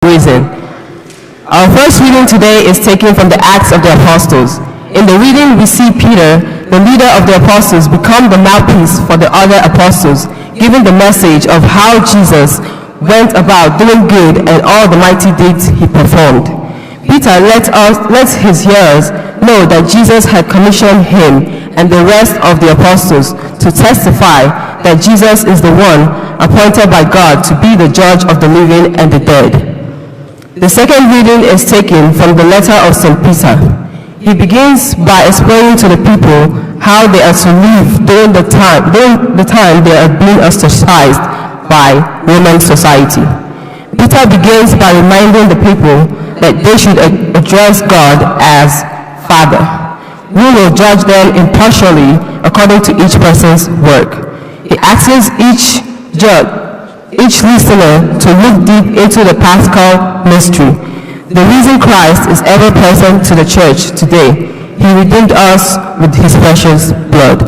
Reason. Our first reading today is taken from the Acts of the Apostles. In the reading, we see Peter, the leader of the apostles, become the mouthpiece for the other apostles, giving the message of how Jesus went about doing good and all the mighty deeds he performed. Peter lets his hearers know that Jesus had commissioned him and the rest of the apostles to testify that Jesus is the one appointed by God to be the judge of the living and the dead. The second reading is taken from the letter of St. Peter. He begins by explaining to the people how they are to live during the time they are being ostracized by Roman society. Peter begins by reminding the people that they should address God as Father, who will judge them impartially according to each person's work. He asks each listener to look deep into the Paschal mystery. The reason Christ is ever present to the church today: he redeemed us with his precious blood.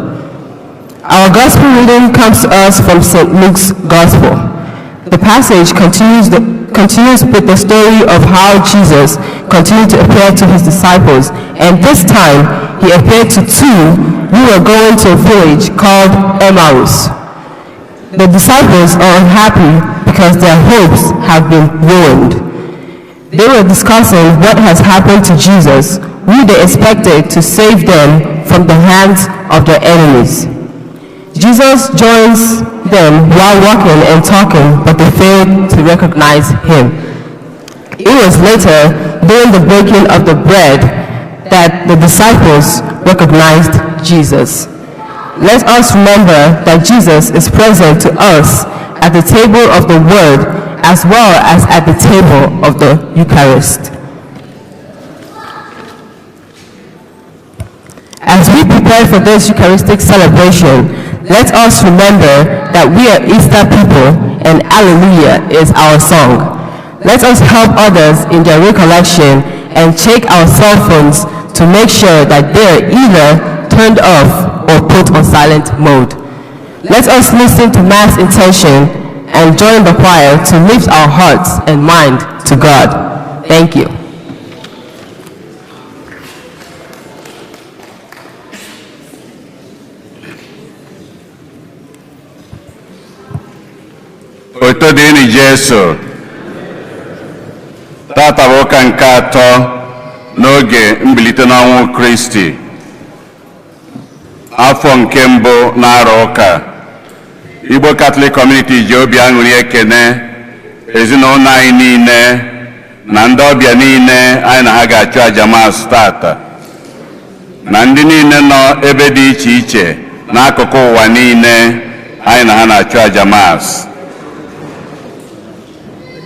Our gospel reading comes to us from St. Luke's Gospel. The passage continues with the story of how Jesus continued to appear to his disciples, and this time he appeared to two who were going to a village called Emmaus. The disciples are unhappy because their hopes have been ruined. They were discussing what has happened to Jesus, who they expected to save them from the hands of their enemies. Jesus joins them while walking and talking, but they failed to recognize him. It was later, during the breaking of the bread, that the disciples recognized Jesus. Let us remember that Jesus is present to us at the table of the Word as well as at the table of the Eucharist. As we prepare for this Eucharistic celebration, let us remember that we are Easter people and Alleluia is our song. Let us help others in their recollection and check our cell phones to make sure that they are either turned off or put on silent mode. Let us listen to Mass intention and join the choir to lift our hearts and mind to God. Thank you. Otito dịrị Jesu. Tata bụ ụka nke atọ n'oge mbilite n'ọnwụ Kristi, afọ nke mbụ na-arọ ụka. Igbo Catholic Community ji obi aṅụrị ekene ezinụlọ anyị niile na ndị ọbịa niile anyị na ha ga-achụ aja Mass tata, na ndị niile nọ ebe dị iche iche n'akụkụ ụwa niile anyị na ha na-achụ aja Mass.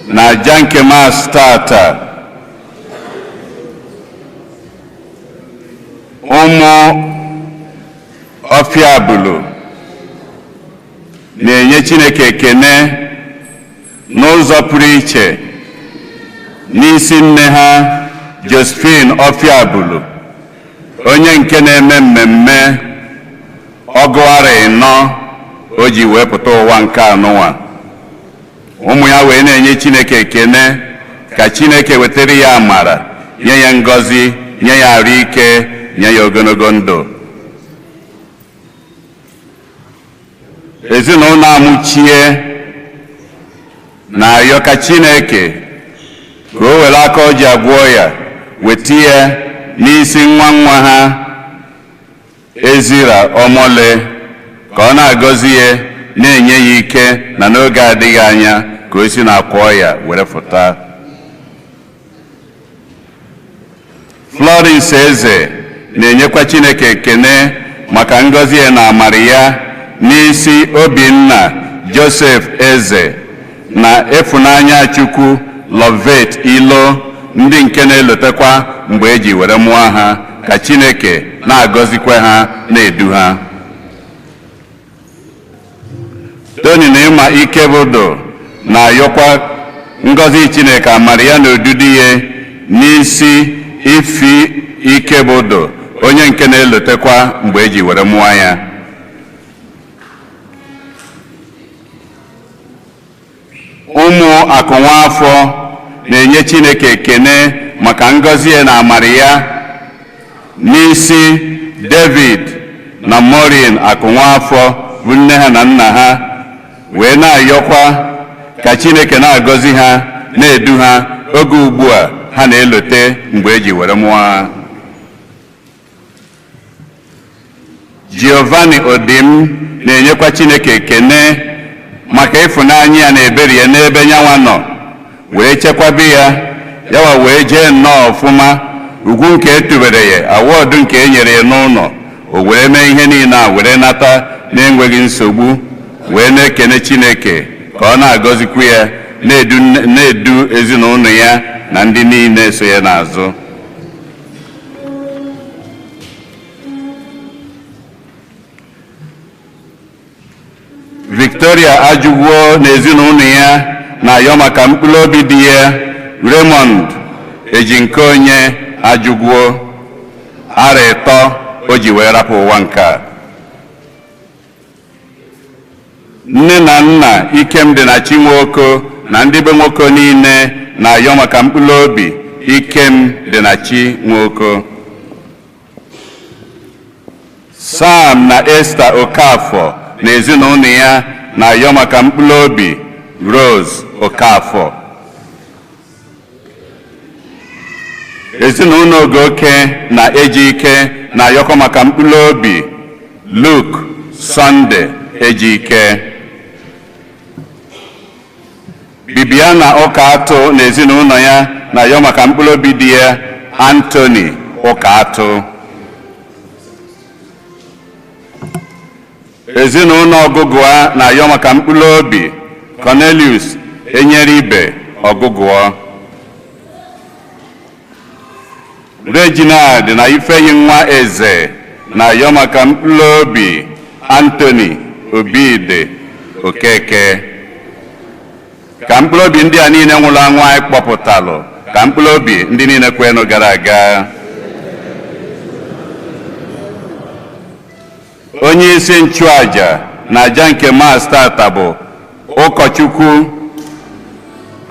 Na aja nke Mass tata, ụmụ Ọfịabulu na-enye Chineke ekene n'ụzọ pụrụ iche n'isi nne ha, Josephine Ọfịabulu, onye nke na-eme mmemme 44 o ji wee pụta ụwa nke anụnwa. Ụmụ ya wee na-enye Chineke ekene ka Chineke wetara ya amara, nye ya ngọzi, nye ya arụ ike, nye ya ogologo ndụ. Ezinụlọ Amụchie na-arịọ ka Chineke ka o were aka o ji agwọ ya weta ya n'isi nwa nwa ha, Ezira Ọmọle, ka ọ na-agọzi ya, na-enye ya ike, na n'oge adịghị anya ka o si na-akwọ ya were fụta. Florence Eze na-enyekwa Chineke ekene maka ngọzi ya na amara ya n'isi Obinna Joseph Eze na Efunanya Chukwu Lovet Ilo, ndị nke na-elotekwa mgbe eji were mụọ ha, ka Chineke na-agọzikwa ha, na-edu ha. Tony na Ịma Ikebudo na-ayọkwa ngọzi Chineke, amara ya na odudu ya n'isi Ifi Ikebudo, onye nke na-elotekwa mgbe eji were mụọ ya. Ụmụ Akụnwafọ Na-enye Chineke ekene maka ngọzi ya na amara ya n'isi David na Maureen Akụnwafọ, bụ nne ha na nna ha, wee na-ayọkwa ka Chineke na-agọzi ha, na-edu ha oge ugbu a ha na-elote mgbe eji were mụọ ha. Giovanni Odim na-enyekwa Chineke ekene maka ịfụnanya ya na ebere ya n'ebe nyanwa nọ, wee chekwabe ya, yawa wee jee nnọọ ọfụma. Ugwu nke etubere ya, award nke e nyere ya n'ụlọ, o were mee ihe niile a were nata na-enweghị nsogbu, wee na-ekene Chineke ka ọ na-agọzikwu ya, na-edu na-edu ezinụlọ ya na ndị niile so ya n'azụ. Victoria Ajugwo na ezinụlọ ya na-ayọ maka mkpụrụ obi di ya, Raymond Ejinkonye Ajugwo, arọ 3 o ji wee rapụ ụwa nke a. Nne na nna Ikem dị na Chinwoko na ndị be nwoke niile na-ayọ maka mkpụrụ obi Ikem dị na Chinwoko. Sam na Esther Okafọ na ezinụlọ ya na-ayọ maka mkpụrụ obi Rose Okafọ. Ezinụlọ Ogoke na Ejike na-ayọkọ maka mkpụrụ obi Luke Sunday Ejike. Bibiana Ụkaatụ na ezinụlọ ya na-ayọ maka mkpụrụ obi di ya, Anthony Ụkaatụ. Ezinụlọ Ọgụgụa na-ayọ maka mkpụrụ obi Cornelius Enyeribe Ọgụgụọ. Reginald na Ifeanyi nwa Eze na-ayọ maka mkpụrụ obi Anthony Obide Okeke. Ka mkpụrụ obi ndị a niile nwụrụ anwụ anyị kpọpụtalụ, ka mkpụrụ obi ndị niile kwenụ gara aga. Onye isi nchụaja na aja nke Mass tata bụ ụkọchukwu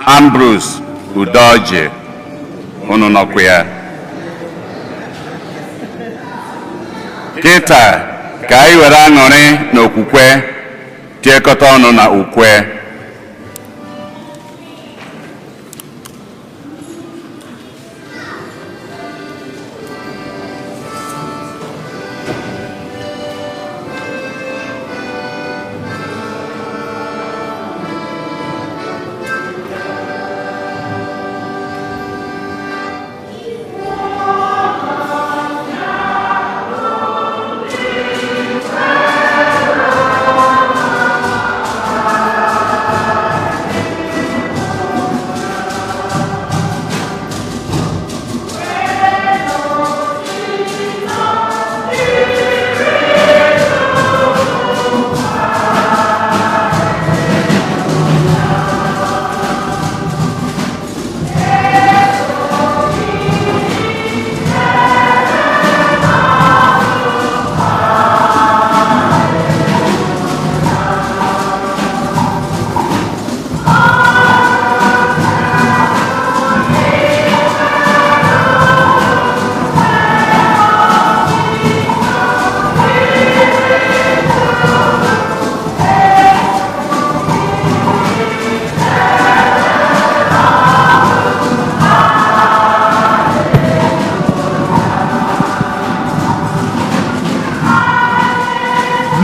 Ambrose Udoji. Unu nọkwa ya kịta ka anyị were aṅụrị na okwukwe tiekọta ọnụ na ukwe.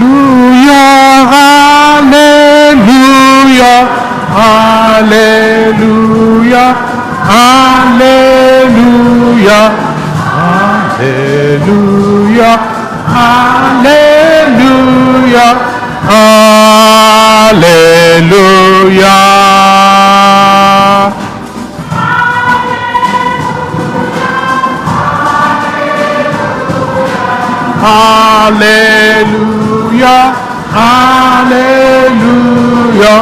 Hallelujah, hallelujah, hallelujah, hallelujah, hallelujah. Hallelujah, hallelujah,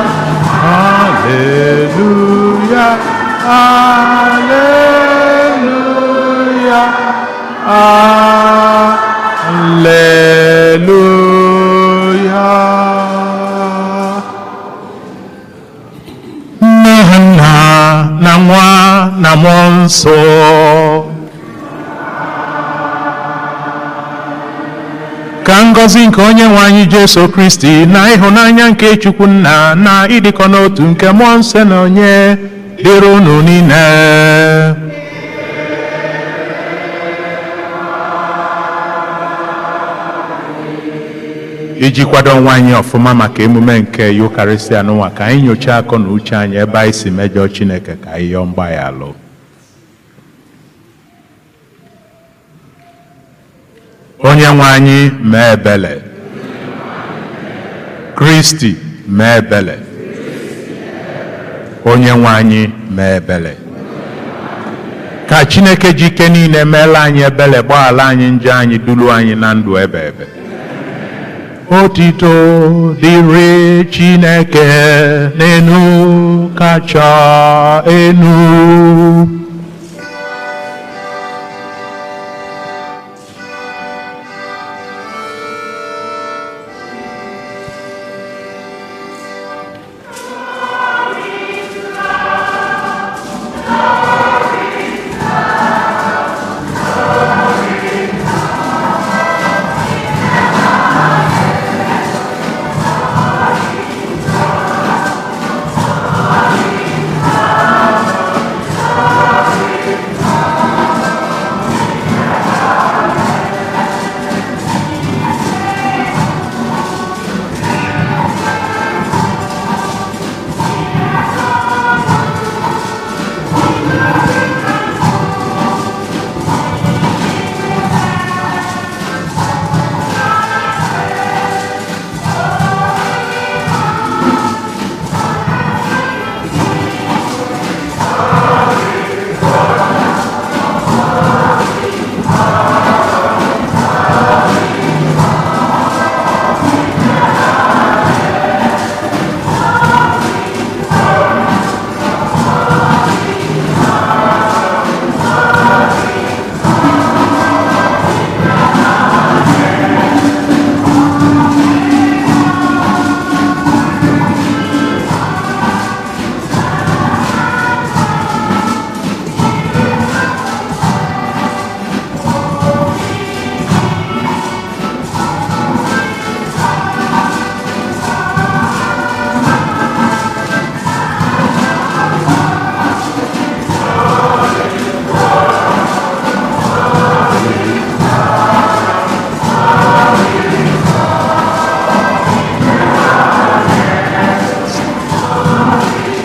hallelujah, hallelujah, hallelujah. Nna na nwa. na Mmụọ Nsọ. Ka ngọzi nke onye nwe anyị Jesu Kristi na ịhụnanya nke Chukwu Nna na ịdịkọ n'otu nke Mmụọ Nsọ na onye dịrị unu niile. Iji kwado onwe anyị ọfụma maka emume nke Yukarịstịa n'ụwa, ka anyị nyochaa akọ na uche anyị ebe anyị si mejọọ Chineke, ka anyị yọọ mgbaghalụ. Onye nwe anyị mee ebele. Kristi mee ebele. Onye nwe anyị mee ebele. Ka Chineke ji ike niile meela anyị ebele, gbaghara anyị njọ anyị, duru anyị na ndụ ebe ebe. Otito dịrị Chineke n'enu kacha enu.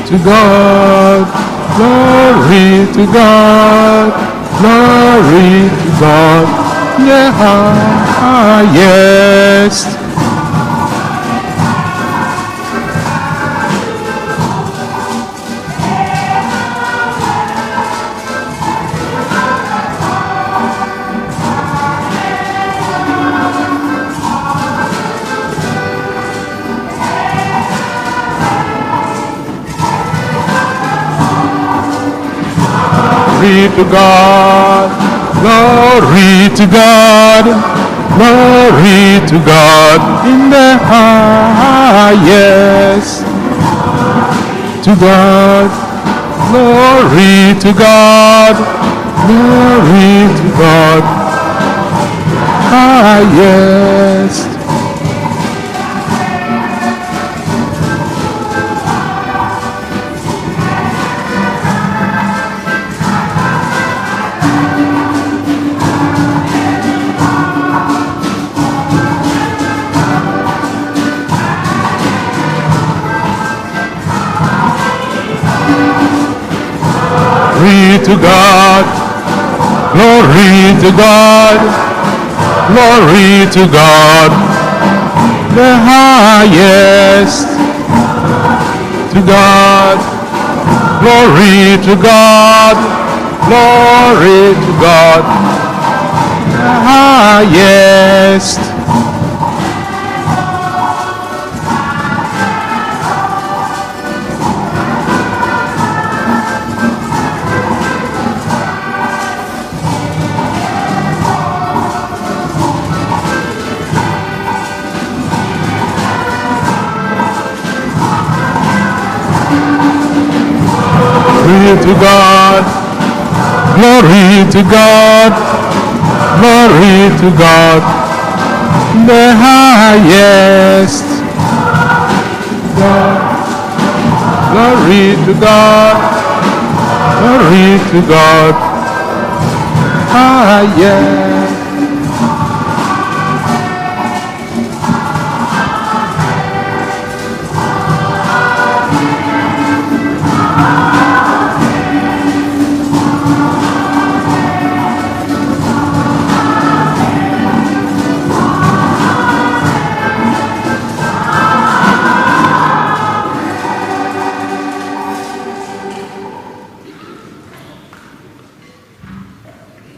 To God, glory to God, glory to God, the highest. Glory to God, glory to God, glory to God in the highest. To God, glory to God, glory to God, highest. Glory to God, glory to God, glory to God, the highest. To God, glory to God, glory to God, the highest. Glory to God. Glory to God. Glory to God. The highest. God. Glory to God. Glory to God. Highest.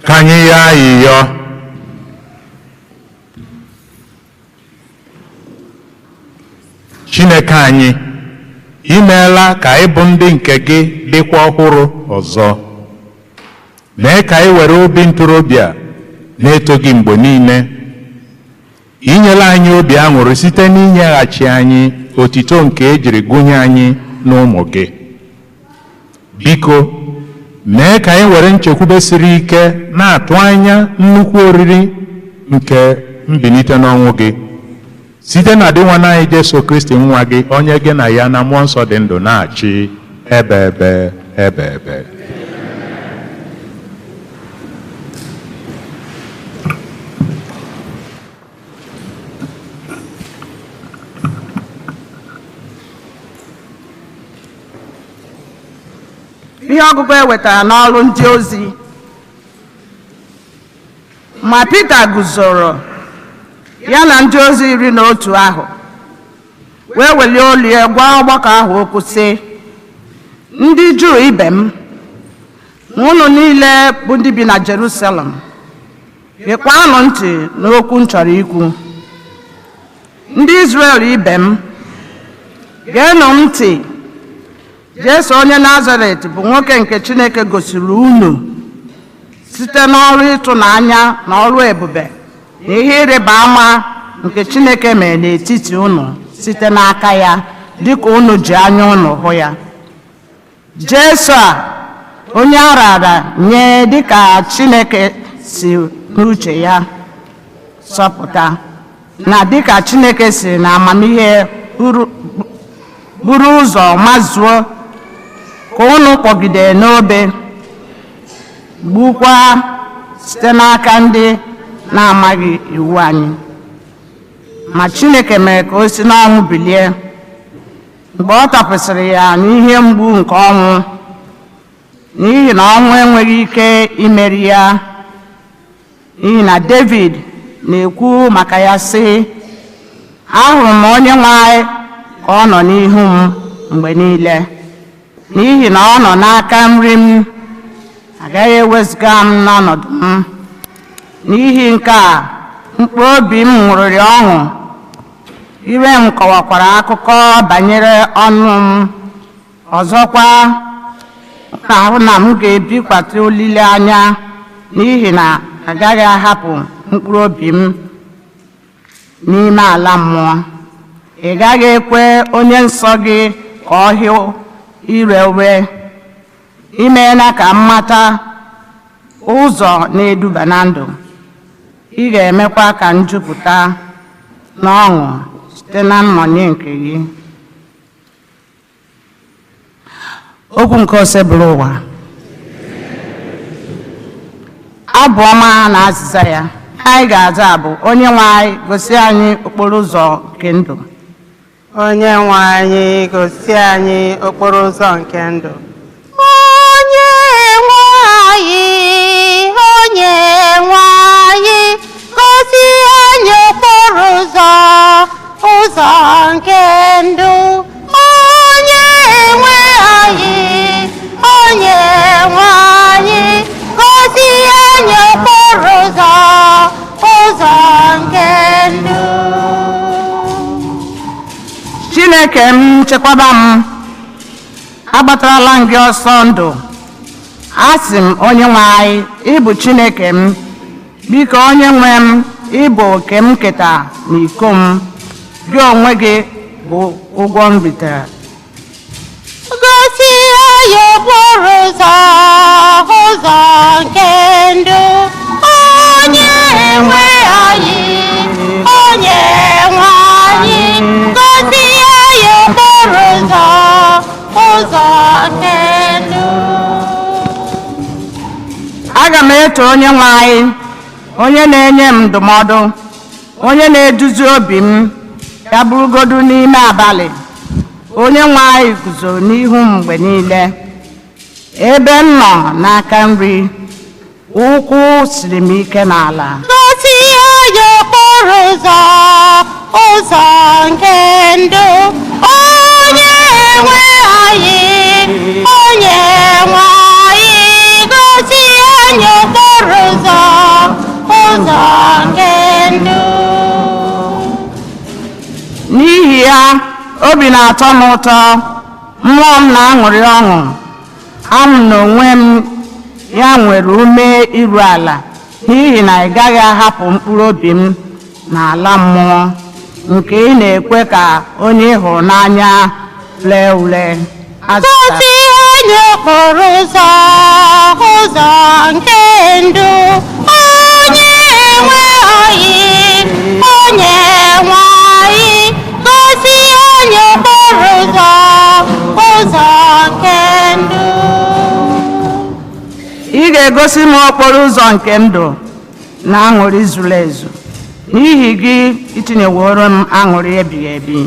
Ka anyị yọọ ayịyọ. Chineke anyị, imeela ka ịbụ ndị nke gị dịkwa ọhụrụ ọzọ. Mee ka anyị were obi ntorobịa na-eto gị mgbe niile. Inyela anyị obi aṅụrị site n'inyeghachi anyị otito nke ejiri gụnye anyị n'ụmụ gị. Biko, mee ka anyị were nchekwube siri ike na-atụ anya nnukwu oriri nke mbilite n'ọnwụ gị, site na Dinwenụ anyị Jesu Kristi, nwa gị, onye gị na ya na Mmụọ Nsọ dị ndụ na-achị ebe ebe ebe ebe. Ihe ọgụgụ e wetara n'Ọrụ Ndị Ozi. Ma Pita guzoro, ya na ndị ozi 11 ahụ, wee welie olu ya gwa ọgbakọ ahụ okwu sị, "Ndị Juu ibe m, na unu niile bụ ndị bi na Jerusalem, gekwanụ ntị n'okwu m chọrọ ikwu. Ndị Izrel ibe m, geenụ ntị. Jesu onye Nazaret bụ nwoke nke Chineke gosiri unu site n'ọrụ ịtụnanya na ọrụ ebube na ihe ịrịba ama nke Chineke mere n'etiti unu site n'aka ya, dịka unu ji anya unu hụ ya. Jesu a, onye a raara nye dịka Chineke si n'uche ya sọpụta, na dịka Chineke si na amamihe buru ụzọ mazuo, ka unu kpọgide n'obe, gbukwa site n'aka ndị na-amaghị iwu anyị. Ma Chineke mere ka o si n'ọnwụ bilie, mgbe ọ tọpụsịrị ya n'ihe mgbu nke ọnwụ, n'ihi na ọnwụ enweghị ike imeri ya. N'ihi na David na-ekwu maka ya sị, 'Ahụrụ m Onye nwe anyị ka ọ nọ n'ihu m mgbe niile, n'ihi na ọ nọ n'aka nri m, agaghị ewezụga m n'ọnọdụ m. N'ihi nke a, mkpụrụ obi m ṅụrịrị ọṅụ, ire m kọwakwara akụkọ banyere ọnụ m. Ọzọkwa, m na-ahụ na m ga-ebikwata olileanya, n'ihi na agaghị ahapụ mkpụrụ obi m n'ime ala mmụọ. Ị gaghị ekwe Onye Nsọ gị ka ọ hụ ire ure. Imeela ka m mata ụzọ na-eduba na ndụ. Ị ga-emekwa ka m jupụta n'ọṅụ site na nnọnye nke gị.'" Okwu nke Osebụrụwa. Abụ ọma na azịza ya. Anyị ga-aza bụ, "Onye nwe anyị, gosi anyị okporo ụzọ nke ndụ." Onye nwe anyị, gosi anyị okporo ụzọ nke ndụ. Onye nwe anyị, Onye nwe anyị, gosi anyị okporo ụzọ nke ndụ. Onye nwe anyị, Onye nwe anyị, gosi anyị okporo ụzọ nke ndụ. Chineke m, chekwaba m, agbatarala m gị ọsọ ndụ. Asị m Onye nwe anyị, ị bụ Chineke m. Biko, Onye nwe m, ị bụ oke m keta na iko m. Gị onwe gị bụ ụgwọ m ritere. Gosi anyị okporo ụzọ, ụzọ nke ndụ. Onye nwe anyị, onye nwe anyị, gosi anyị okporo ụzọ, ụzọ nke ndụ. Aga m eto onye nwe anyị, onye na-enye m ndụmọdụ, onye na-eduzi obi m, ya bụrụgodu n'ime abalị. Onye nwe anyị guzo n'ihu m mgbe niile. Ebe m nọ n'aka nri, ụkwụ siri m ike n'ala. Gosi anyị okporo ụzọ, ụzọ nke ndụ. Onye nwe anyị, onye nwe anyị, gosi anyị okporo ụzọ, ụzọ nke ndụ. N'ihi ya, obi na-atọ m ụtọ, mmụọ m na-aṅụrị ọṅụ. Amụ n'onwe m ya nwere ume iru ala, n'ihi na ị gaghị ahapụ mkpụrụ obi m n'ala mmụọ, nke ị na-ekwe ka onye ị hụrụ n'anya lee ule. Azịza. Gosi anyị okporo ụzọ, ụzọ nke ndụ. Onye nwe anyị, onye nwe anyị, gosi anyị okporo ụzọ, ụzọ nke ndụ. Ị ga-egosi m okporo ụzọ nke ndụ na aṅụrị zuru ezu. N'ihi gị itinyeworo m aṅụrị ebighị ebi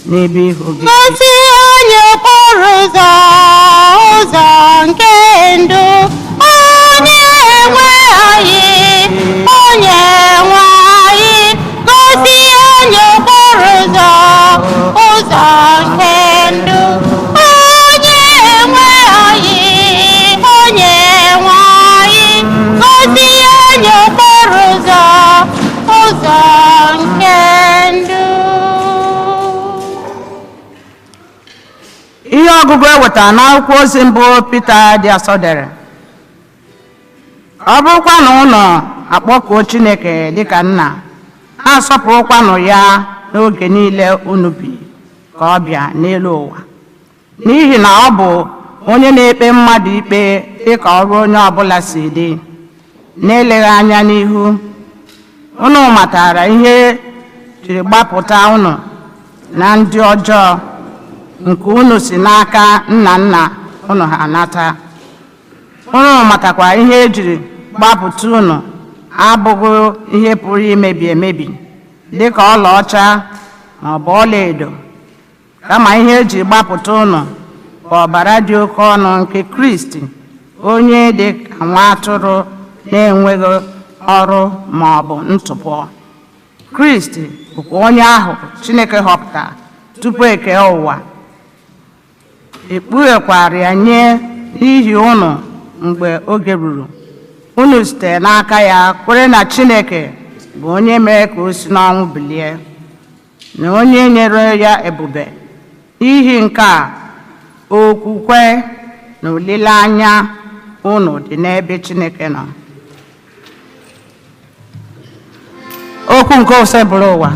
n'ebe ihu gị. Gosi anyị okporo ụzọ, ụzọ nke ndụ. Onye nwe anyị, onye nwe anyị, gosi anyị okporo ụzọ, ụzọ nke ndụ. Onye nwe anyị, onye nwe anyị, gosi anyị okporo ụzọ, ụzọ nke ndụ. Ihe ọgụgụ e wetara n'akwụkwọ ozi mbụ Pita dị asọ dere. Ọ bụrụkwa na ụnụ akpọkuo Chineke dịka nna, na-asọpụrụkwanụ ya n'oge niile unu bi ka ọ bịa n'elu ụwa. N'ihi na ọ bụ onye na-ekpe mmadụ ikpe dịka ọrụ onye ọbụla si dị, na-eleghị anya n'ihu. Unu matara ihe jiri gbapụta unu na ndị ọjọọ nke unu si n'aka nna nna unu ha nata. Unu matakwa ihe ejiri gbapụta unu abụghị ihe pụrụ imebi emebi, dịka ọlaọcha ma ọ bụ ọlaedo, kama ihe eji gbapụta unu bụ ọbara dị oke ọnụ nke Kristi, onye dị ka nwa atụrụ na-enweghị ọrụ ma ọ bụ ntụpọ. Kristi bụkwa onye ahụ Chineke họpụtara tupu e kee ụwa, ekpughekwara ya nye n'ihi unu mgbe oge ruru. Unu sitere n'aka ya kwere na Chineke bụ onye mere ka o si n'ọnwụ bilie, na onye nyere ya ebube. N'ihi nke a, okwukwe na olileanya unu dị n'ebe Chineke nọ. Okwu nke Osebụrụwa.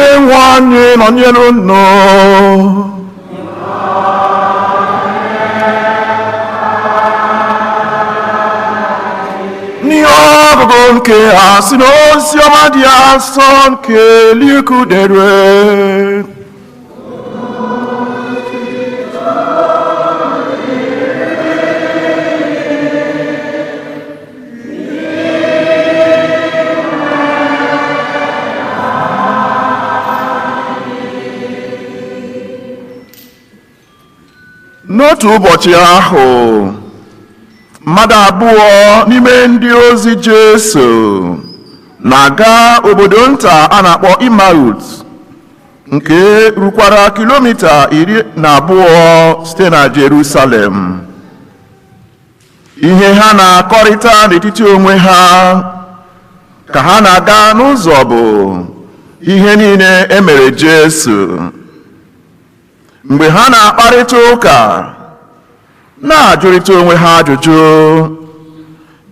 Onye nwe anyị nọnyere unu. N'ihe ọgụgụ nke a si n'ozi ọma dị asọ nke Luk dere. N'otu ụbọchị ahụ, mmadụ abụọ n'ime ndị ozi Jesu na-aga obodo nta a na-akpọ Emmaus, nke rukwara kilomita 12 site na Jerusalem. Ihe ha na-akọrịta n'etiti onwe ha ka ha na-aga n'ụzọ bụ ihe niile e mere Jesu. Mgbe ha na-akparịta ụka, na-ajụrịta onwe ha ajụjụ,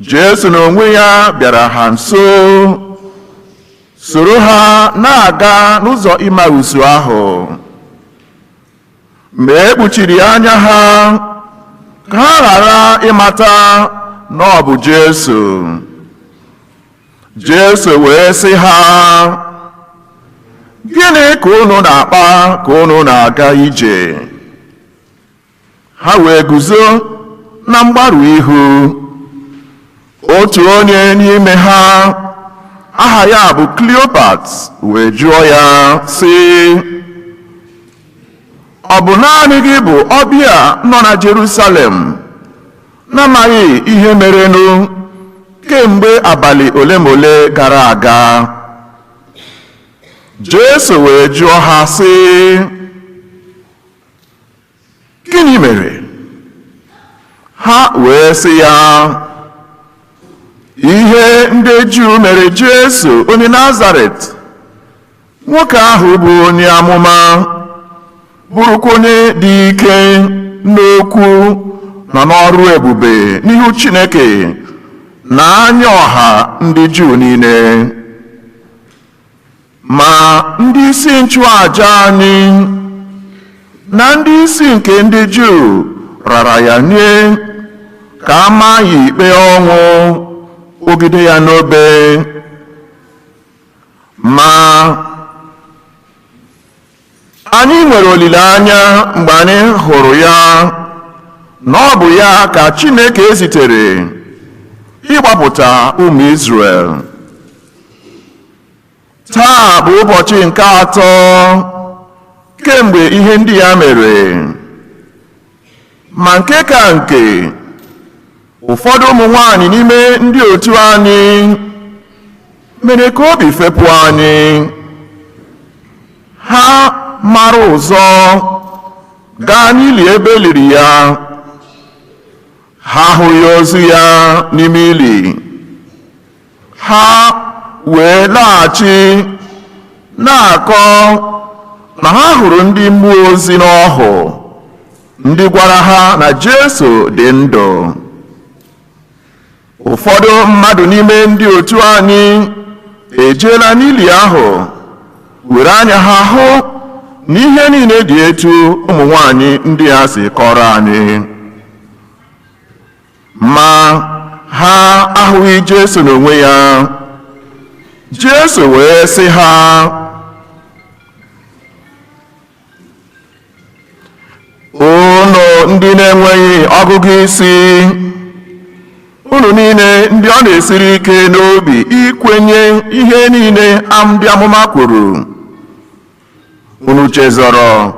Jesu n'onwe ya bịara ha nso, soro ha na-aga n'ụzọ Emmaus ahụ. Mgbe e kpuchiri anya ha ka ha ghara ịmata na ọ bụ Jesu. Jesu wee sị ha, gịnị ka unu na-akpa ka unu na-aga ije? Ha wee guzo na mgbarụ ihu. Otu onye n'ime ha, aha ya bụ Kleopas, wee jụọ ya sị, ọ bụ naanị gị bụ ọbịa nọ na Jerusalem na-amaghị ihe merenụ kemgbe abalị ole ma ole gara aga? Jesu wee jụọ ha sị, gịnị mere? Ha wee sị ya, ihe ndị Juu mere Jesu onye Nazaret, nwoke ahụ bụ onye amụma, bụrụkwa onye dị ike n'okwu na n'ọrụ ebube n'ihu Chineke na anya ọha ndị Juu niile. Ma ndị isi nchụaja anyị na ndị isi nke ndị Juu rara ya nye ka a maa ya ikpe ọnwụ, kpọgide ya n'obe. Ma anyị nwere olileanya mgbe anyị hụrụ ya na ọ bụ ya ka Chineke zitere ịgbapụta ụmụ Izrel. Taa bụ ụbọchị nke atọ kemgbe ihe ndị ya mere. Ma nke ka nke, ụfọdụ ụmụ nwanyị n'ime ndị otu anyị mere ka obi fepụ anyị. Ha mara ụzọ gaa n'ili ebe e liri ya. Ha ahụghị ozu ya n'ime ili. Ha wee laghachi na-akọ na ha hụrụ ndị mmụọ ozi n'ọhụ, ndị gwara ha na Jesu dị ndụ. Ụfọdụ mmadụ n'ime ndị otu anyị ejeela n'ili ahụ were anya ha hụ na ihe niile dị etu ụmụ nwanyị ndị a si kọrọ anyị. Ma ha ahụghị Jesu n'onwe ya. Jesu wee sị ha, unu ndị na-enweghị ọgụgụ isi, unu niile ndị ọ na-esiri ike n'obi ikwenye ihe niile ndị amụma kwuru, unu chezọrọ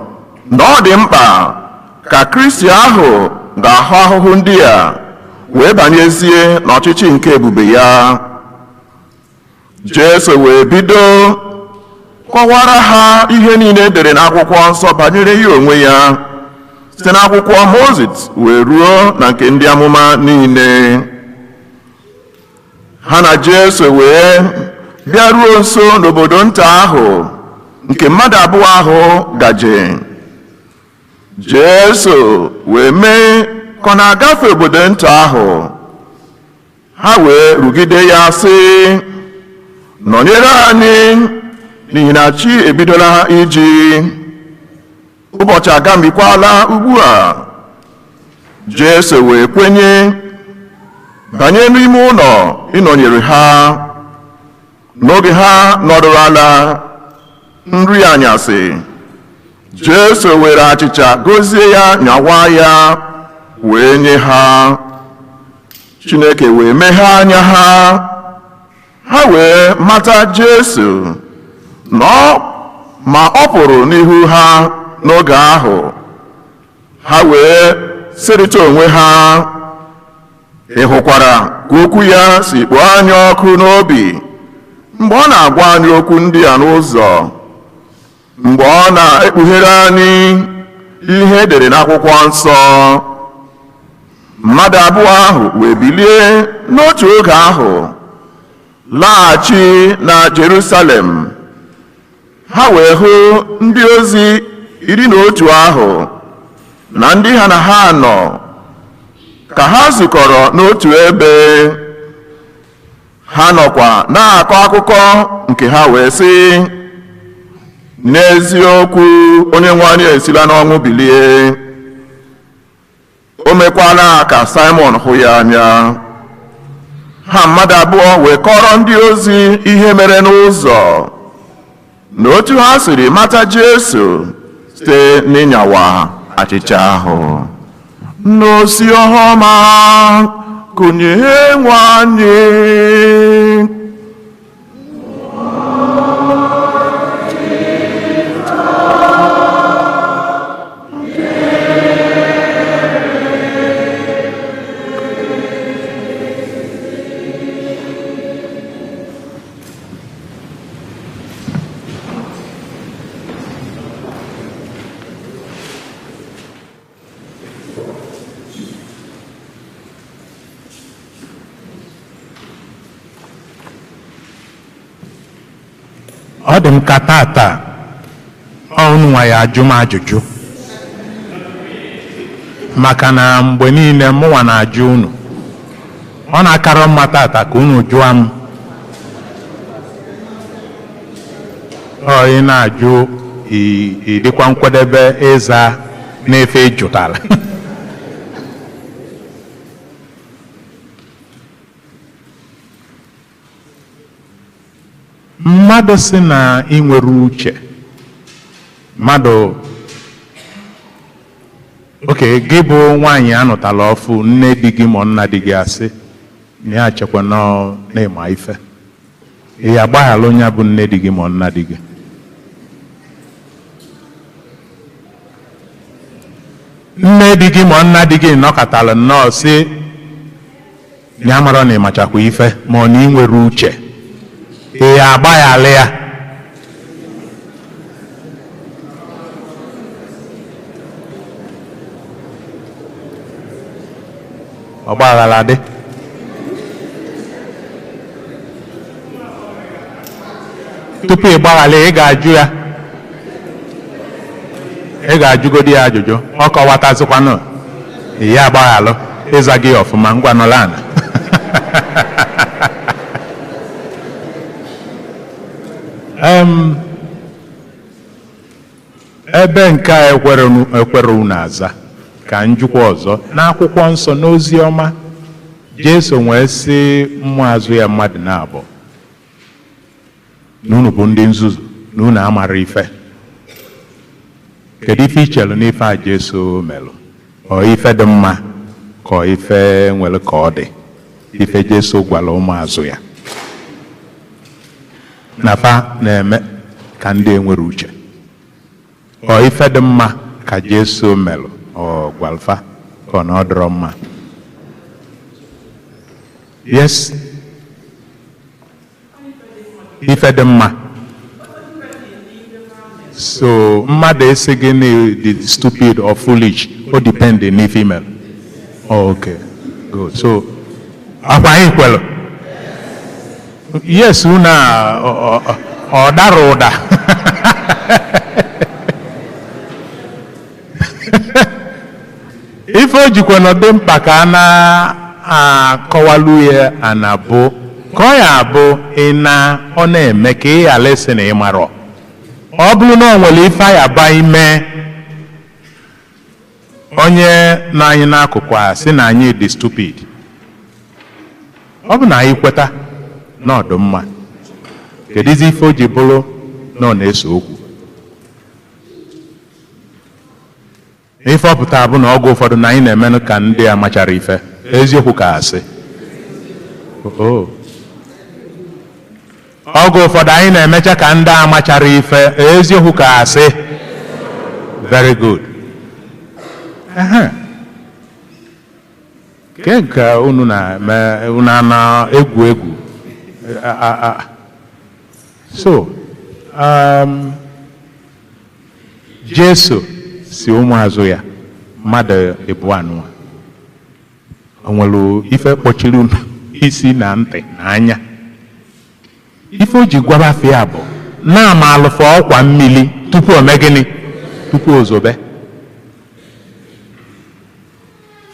na ọ dị mkpa ka Kristi ahụ ga-ahụ ahụhụ ndị a wee banyezie n'ọchịchị nke ebube ya. Jesu wee bido kọwara ha ihe niile edere n'akwụkwọ nsọ banyere ya onwe ya, site n'akwụkwọ Mozis wee ruo na nke ndị amụma niile. Ha na Jesu wee bịaruo nso n'obodo nta ahụ nke mmadụ abụọ ahụ gaje. Jesu wee mee ka ọ na-agafe obodo nta ahụ. Ha wee rugide ya sị, nọnyere anyị N'ihi na chi ebidola iji, ụbọchị agamikwala ugbu a. Jesu wee kwenye banye n'ime ụlọ ịnọnyere ha. N'oge ha nọdụrụ ala nri anyasị, Jesu were achịcha gọzie ya, nyawa ya, wee nye ha. Chineke wee meghee anya ha, ha wee mata Jesu, ma ọ pụrụ n'ihu ha n'oge ahụ. Ha wee sịrịta onwe ha, ị hụkwara ka okwu ya si kpoo anyị ọkụ n'obi mgbe ọ na-agwa anyị okwu ndị a n'ụzọ, mgbe ọ na-ekpughere anyị ihe edere n'akwụkwọ nsọ. Mmadụ abụọ ahụ wee bilie n'otu oge ahụ laghachi na Jerusalem. Ha wee hụ ndị ozi 11 ahụ na ndị ha na ha nọ ka ha zukọrọ n'otu ebe. Ha nọkwa na-akọ akụkọ nke ha wee sị, n'eziokwu Onyenwe anyị esila n'ọnwụ bilie, o mekwala ka Simon hụ ya anya. Ha mmadụ abụọ wee kọrọ ndị ozi ihe mere n'ụzọ na otu ha siri mata Jesu site n'ịnyawa achịcha ahụ. N'ozi ọma kụnye nwanyị. Ọ dị m ka tata ọnụ nwa ya ajụ m ajụjụ, maka na mgbe niile mụnwa na-ajụ unu. Ọ na-akara mma tata ka unu jụọ m. Ọ ị na-ajụ ị dịkwa nkwadebe ịza n'efe ị jụtara. Mmadụ sị na ị nwere uche, mmadụ oke gị bụ nwaanyị anụtala ọfụ, nne di gị ma nna di gị asị na ya chekwa na ịma ife, ị ya agbaghala onye bụ nne di gị ma nna di gị. Nne di gị ma nna di gị nọkọtara nnọọ sị na ya mara na ịmachakwa ife ma ọ na ị nwere uche, ị ya agbaghala ya. Ọgbaghara dị. Tupu ị gbaghara, ị ga-ajụ ya, ị ga-ajụgodi ya ajụjụ, ọ kọwatazikwanụ ya agbaghalụ ịza gị ọfụma. Ngwa nọla ala. Ebe nke a ekwere unu aza ka njikwa ọzọ n'akwụkwọ nsọ n'ozi ọma, Jesu wee sị mmụazụ ya mmadụ na-abụ na unu bụ ndị nzuzu, na unu amara ife. Kedu ife ichelu n'ife a Jesu melụ? Ọ ife dị mma ka ọ ife nwere ka ọ dị? Ife Jesu gwara ụmụazụ ya na fa na-eme ka ndị enwere uche, ọ ife dị mma ka Jesu melụ ọ gwalfa ka ọ na ọ dịrọ mma? Yes, ife dị mma. So mmadụ esi gị na dị stupid or foolish, o depend n'ife email. Oh, okay, good. So akwa anyị kwelu yes, unu a ọ dara ụda. Ife o jikwa nọdụ mkpa ka a na-akọwalu ya, a na-abụ ka ọ ya abụ ị na ọ na-eme ka ị ghara ịsị na ị marọ. Ọ bụrụ na o nwere ife anyị aba ime, onye nọ anyị n'akụkụ a sị na anyị dị stupid, ọ bụ na anyị kweta na ọ dị mma, kedụzi ife o ji bụrụ na ọ na-ese okwu? Ife ọ pụtara bụ na ọgụ ụfọdụ na anyị na-emenụ ka ndị a machara ife. Eziokwu ka asị. Ọgụ ụfọdụ anyị na-emecha ka ndị a machara ife. Eziokwu ka asị. Very good. Ke nke unu na-eme, unu na-egwu egwu. So Jesu si ụmụazụ ya mmadụ ịbụọ anụwa, o nwere ife kpọchiri unu isi na ntị na anya. Ife o ji gwaba afọ ya bụ na-ama alụfọ ọkwa mmiri tupu o mee gịnị? Tupu o zobe.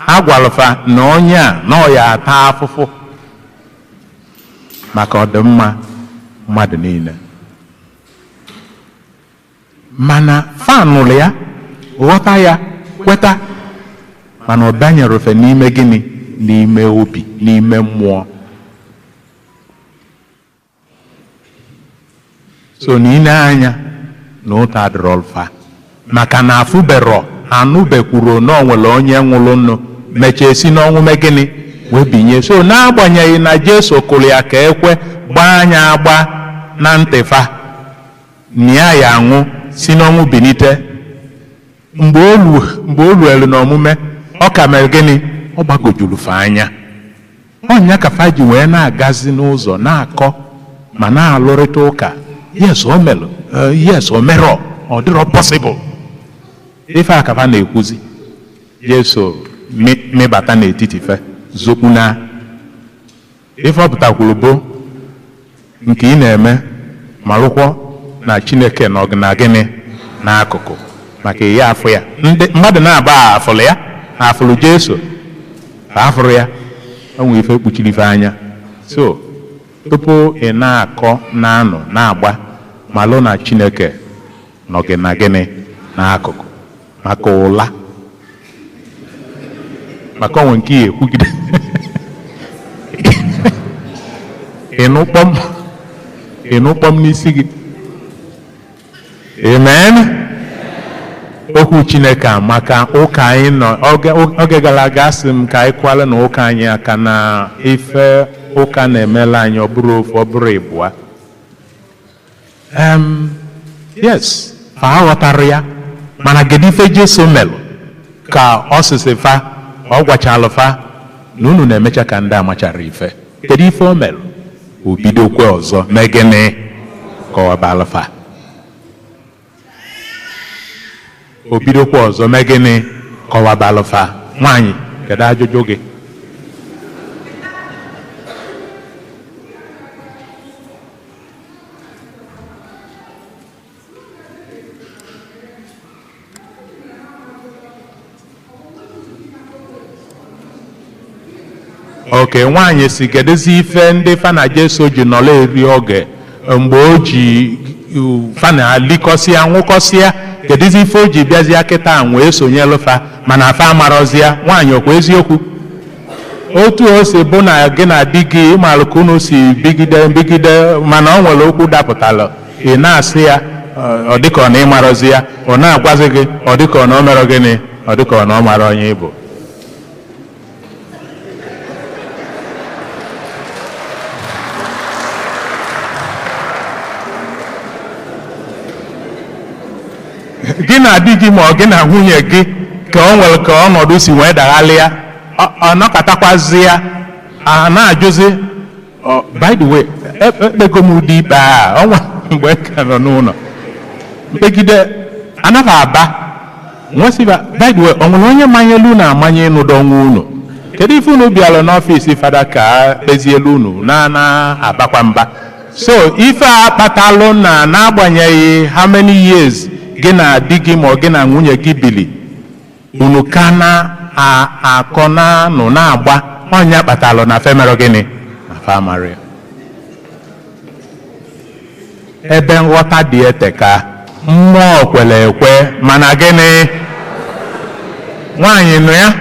A gwalụfa na onye a na ọ ya ata afụfụ maka ọdịmma mmadụ niile, mana fa nụrụ ya, ghọta ya, kweta, mana ọ banyere ofe n'ime gịnị? N'ime obi, n'ime mmụọ. So n'ile anya na ụta dịrọ fa, maka na afụberọ anụbekwuru na o nwere onye nwụrụ nnu mechaa esi n'ọnwụ mee gịnị? Wee binye. So n'agbanyeghị na Jesu kụrụ ya ka ekwe gbaa anya agba na ntị fa na ya ya anwụ si n'ọnwụ bilite, mgbe o luelu n'omume ọ ka mere gịnị? Ọ gbagojuru fa anya. Ọnya ka fa ji wee na-agazi n'ụzọ na-akọ ma na-alụrịta ụka. Yes, o melụ. Yes, o merọ. Ọ dịrọ possible. Ife a ka fa na-ekwuzi. Jesu mịbata n'etiti fe zokpu na ife ọ pụtakwuru bụ nke ị na-eme, malụkwọ na Chineke nọ na gịnị? N'akụkụ, maka ya afụ ya. Ndị mmadụ na-aba afụlụ ya, afụlụ Jesu, afụrụ ya, o nwere ife kpuchiri ife anya. So tupu ị na-akọ na-anụ na-agba, malụ na Chineke nọ gị na gịnị? N'akụkụ, maka ụla, maka onwe nke ya ekwugide ịnụ kpọm n'isi gị. Amen. Okwu Chineke amaka. Ụka anyị nọ oge gara aga, asị m ka anyị kwale na ụka anyị aka na ife ụka na-emela anyị, ọ bụrụ ofu, ọ bụrụ ịbụa. Yes, fa aghọtara ya, mana kedu ife Jesu melụ ka ọ sịsị fa, ọ gwachalụ fa na unu na-emecha ka ndị amachara ife? Kedu ife o melụ? O bidokwe ọzọ mee gịnị? Kọwabalụ fa. O bidokwa ọzọ mee gịnị? Kọwabalụ fa. Nwaanyị, kedu ajụjụ gị? Oke nwaanyị si kedụzi ife ndị fa na Jesu ji nọrọ eri oge mgbe o ji fa na likọsịa nwụkọsịa, kedụzi ife o ji bịazịa kịta wee sonyelu fa, mana fa amarọzịa? Nwaanyị, ọkwa eziokwu otu o si bụ na gị na di gị ịmalụ ka unu si bigide bigide, mana ọ nwere okwu dapụtalụ, ị na-asị ya ọ dịka ọ na ịmarọzi ya, ọ na-agwazi gị ọ dịka ọ na o merọ gịnị, ọ dịka ọ na ọ mara onye ị bụ. Gị na di gị ma ọ gị na nwunye gị ka o nwere ka ọnọdụ si wee daghalịa, ọ nọkọtakwazi ya, a na-ajụzi. By the way, ekpego m ụdị ikpe a ọnwa mgbe ka nọ n'ụlọ mkpegide anaghị aba nwesịba. By the way, ọ nwere onye manyelu unu amanye ịnụdọ ọnwa unu? Kedu ife unu bịara n'ọfịs fada ka kpezielu unu na na-abakwa mba? So ife a kpatalụ na n'agbanyeghị how many years gị na di gị ma ọ gị na nwunye gị bili, unu ka na-akọ na-anụ na-agba, ọnya kpatalụ na femero gịnị? Na famari. Ebe nghọta dị ete ka Mmụọ kwere ekwe, mana gịnị? Nwaanyị nụ ya.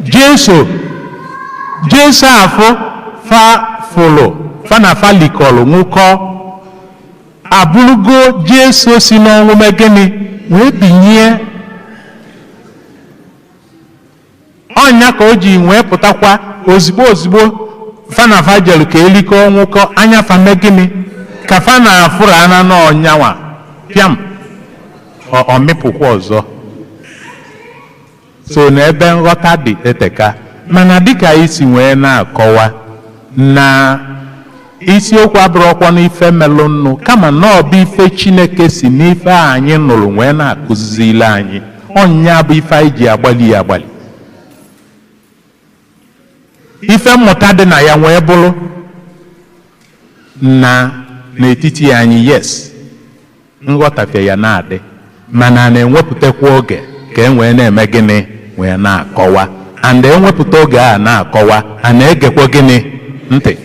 Jesu Jesu afụ fa fụlụ fa na fa likọlụ nwụkọ abụrụgo Jesu si n'ọnwụ mee gịnị wee binye. Ọnya ka o ji wee pụtakwa ozigbo ozigbo fa na fa jelu ka elikọ nwụkọ anya fa mee gịnị ka fa na-afụrụ ana n'ọnyanwa pịam ọ mịpụkwa ọzọ. So n'ebe nghọta dị eteka, mana dịka isi wee na-akọwa na isiokwu abụrụkwa n'ife melụ nnu, kama na ọ bụ ife Chineke si n'ife anyị nụrụ wee na-akụzili anyị. Ọnya bụ ife anyị ji agbalị ya agbalị. Ife mmụta dị na ya wee bụrụ na n'etiti anyị, yes, nghọtafie ya na-adị, mana na-enwepụtakwa oge ka e wee na-eme gịnị wee na-akọwa. And enwepụta oge a na-akọwa, a na-egekwa gịnị ntị.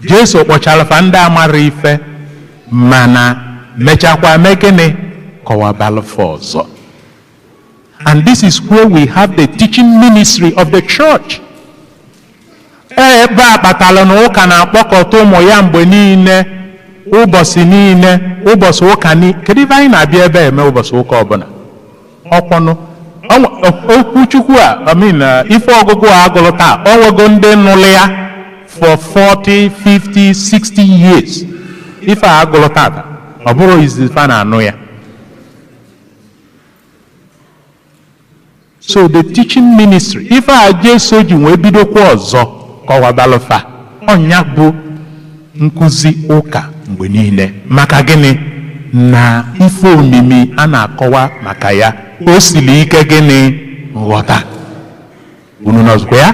Jesu kpọchara fa ndị amara ife, mana mechakwa mee gịnị kọwabalụ fa ọzọ. And this is where we have the teaching ministry of the church. Ebe a kpatara na ụka na-akpọkọta ụmụ ya mgbe niile, ụbọchị niile, ụbọchị ụka niile. Kedu ife anyị na-abịa ebe eme ụbọchị ụka ọbụla? Ọkwọnụ okwuchukwu a, I mean, ife ọgụgụ a agụrụ taa, o nwego ndị nụrụ ya for 40, 50, 60 years. Ife a agụrụ tata, ọ bụrụ izizi fa na-anụ ya. So the teaching ministry, ife a Jesu ji wee bidokwa ọzọ kọwabalụfa, ọnya bụ nkụzi ụka mgbe niile. Maka gịnị? Na ife omimi a na-akọwa maka ya, o siri ike gịnị nghọta. Unu nọzikwa ya?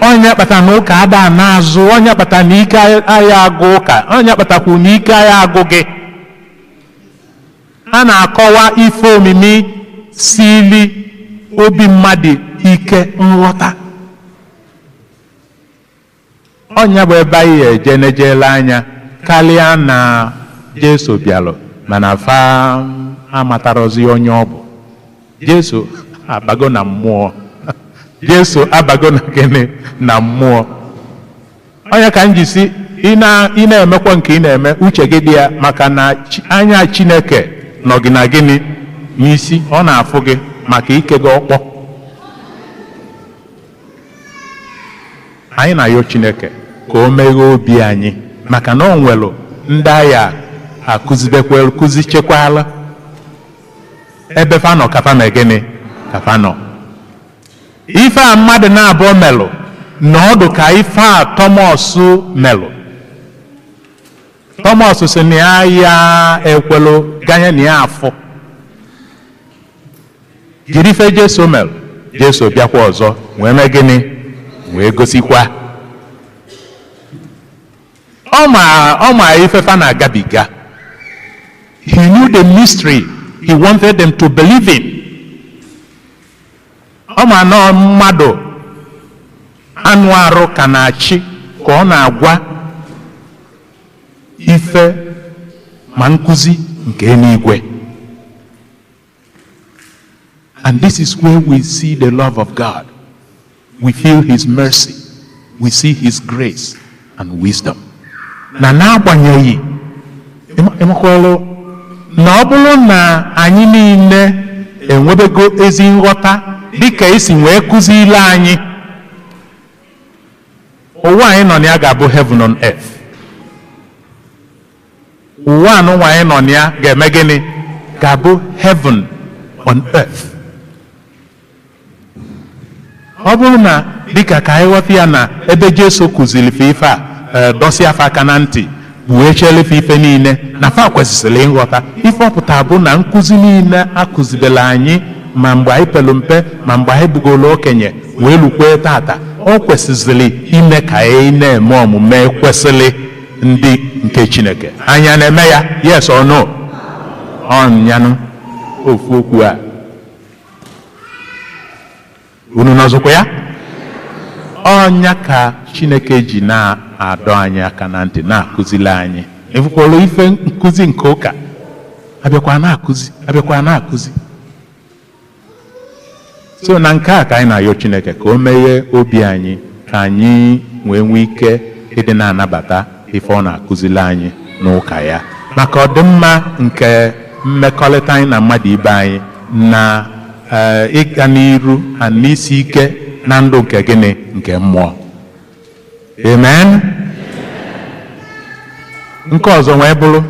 Onye kpatara na ụka ada n'azụ, onye kpatara na ike anyị agụ ụka, onye kpatakwu na ike anyị agụ gị. A na-akọwa ife omimi sili obi mmadụ ike nghọta. Ọnya bụ ebe anyị eje nejele anya karịa na Jesu bịalụ, mana fa amatarozi onye ọ bụ. Jesu abago na mmụọ. Jesu abago na gịnị na mmụọ. Onye ka m ji si ị na-emekwa nke ị na-eme, uche gị dị ya, maka na anya Chineke nọ gị na gịnị n'isi, ọ na-afụ gị maka ike gị ọkpọ. Anyị na-ayọ Chineke ka o meghee obi anyị, maka na o nwere ndị agha akụzibekwa kụzichekwala ebe fa nọ kafa na gịnị kafa nọ. Ife a mmadụ na-abụọ melụ na ọdụ ka ife a Tọmọs melụ. Tọmọs sị na ya ya ekwelu ganye na ya afụ. Jiri ife Jesu melụ, Jesu bịakwa ọzọ wee mee gịnị wee gosikwa. Ọ ma ife fa na-agabiga. He knew the mystery he wanted them to believe in. Ọ ma na mmadụ anụ arụ ka na-achị ka ọ na-agwa ife ma nkụzi nke eluigwe. And this is where we see the love of God. We feel his mercy. We see his grace and wisdom. Na n'agbanyeghị ịmakwalụ na ọ bụrụ na anyị niile enwebego ezi nghọta dịka esi wee kụzile anyị, ụwa anyị nọ na ya ga-abụ heaven on earth. Ụwa anụnwa anyị nọ na ya ga-eme gịnị? Ga-abụ heaven on earth. Ọ bụrụ na dịka ka anyị ghọta ya na ebe Jesu kụziri fe ife a, dọsịa fa aka na ntị, kpughechele fe ife niile, na fa kwesịrị ịghọta ife ọpụta bụ na nkụzi niile akụzibela anyị ma mgbe anyị pelu mpe ma mgbe anyị bugolo okenye wee lukwe tata, ọ kwesịzịrị ime ka anyị na-eme omume kwesịrị ndị nke Chineke. Anyị na-eme ya? Yes or no? Ọnyanụ ofu okwu a unu nọzụkwa ya? Ọnya ka Chineke ji na-adọ anyị aka na ntị, na-akụzili anyị. Efukwala ife nkụzi nke ụka abịakwa na-akụzi, abịakwa na-akụzi. So na nke a ka anyị na-ayọ Chineke ka o meghee obi anyị, ka anyị wee nwee ike ịdị na-anabata ife ọ na-akụzili anyị n'ụka ya, maka ọdịmma nke mmekọrịta anyị na mmadụ ibe anyị, na ịga n'iru na n'isi ike na ndụ nke gịnị, nke mmụọ. Amen. Nke ọzọ wee bụrụ,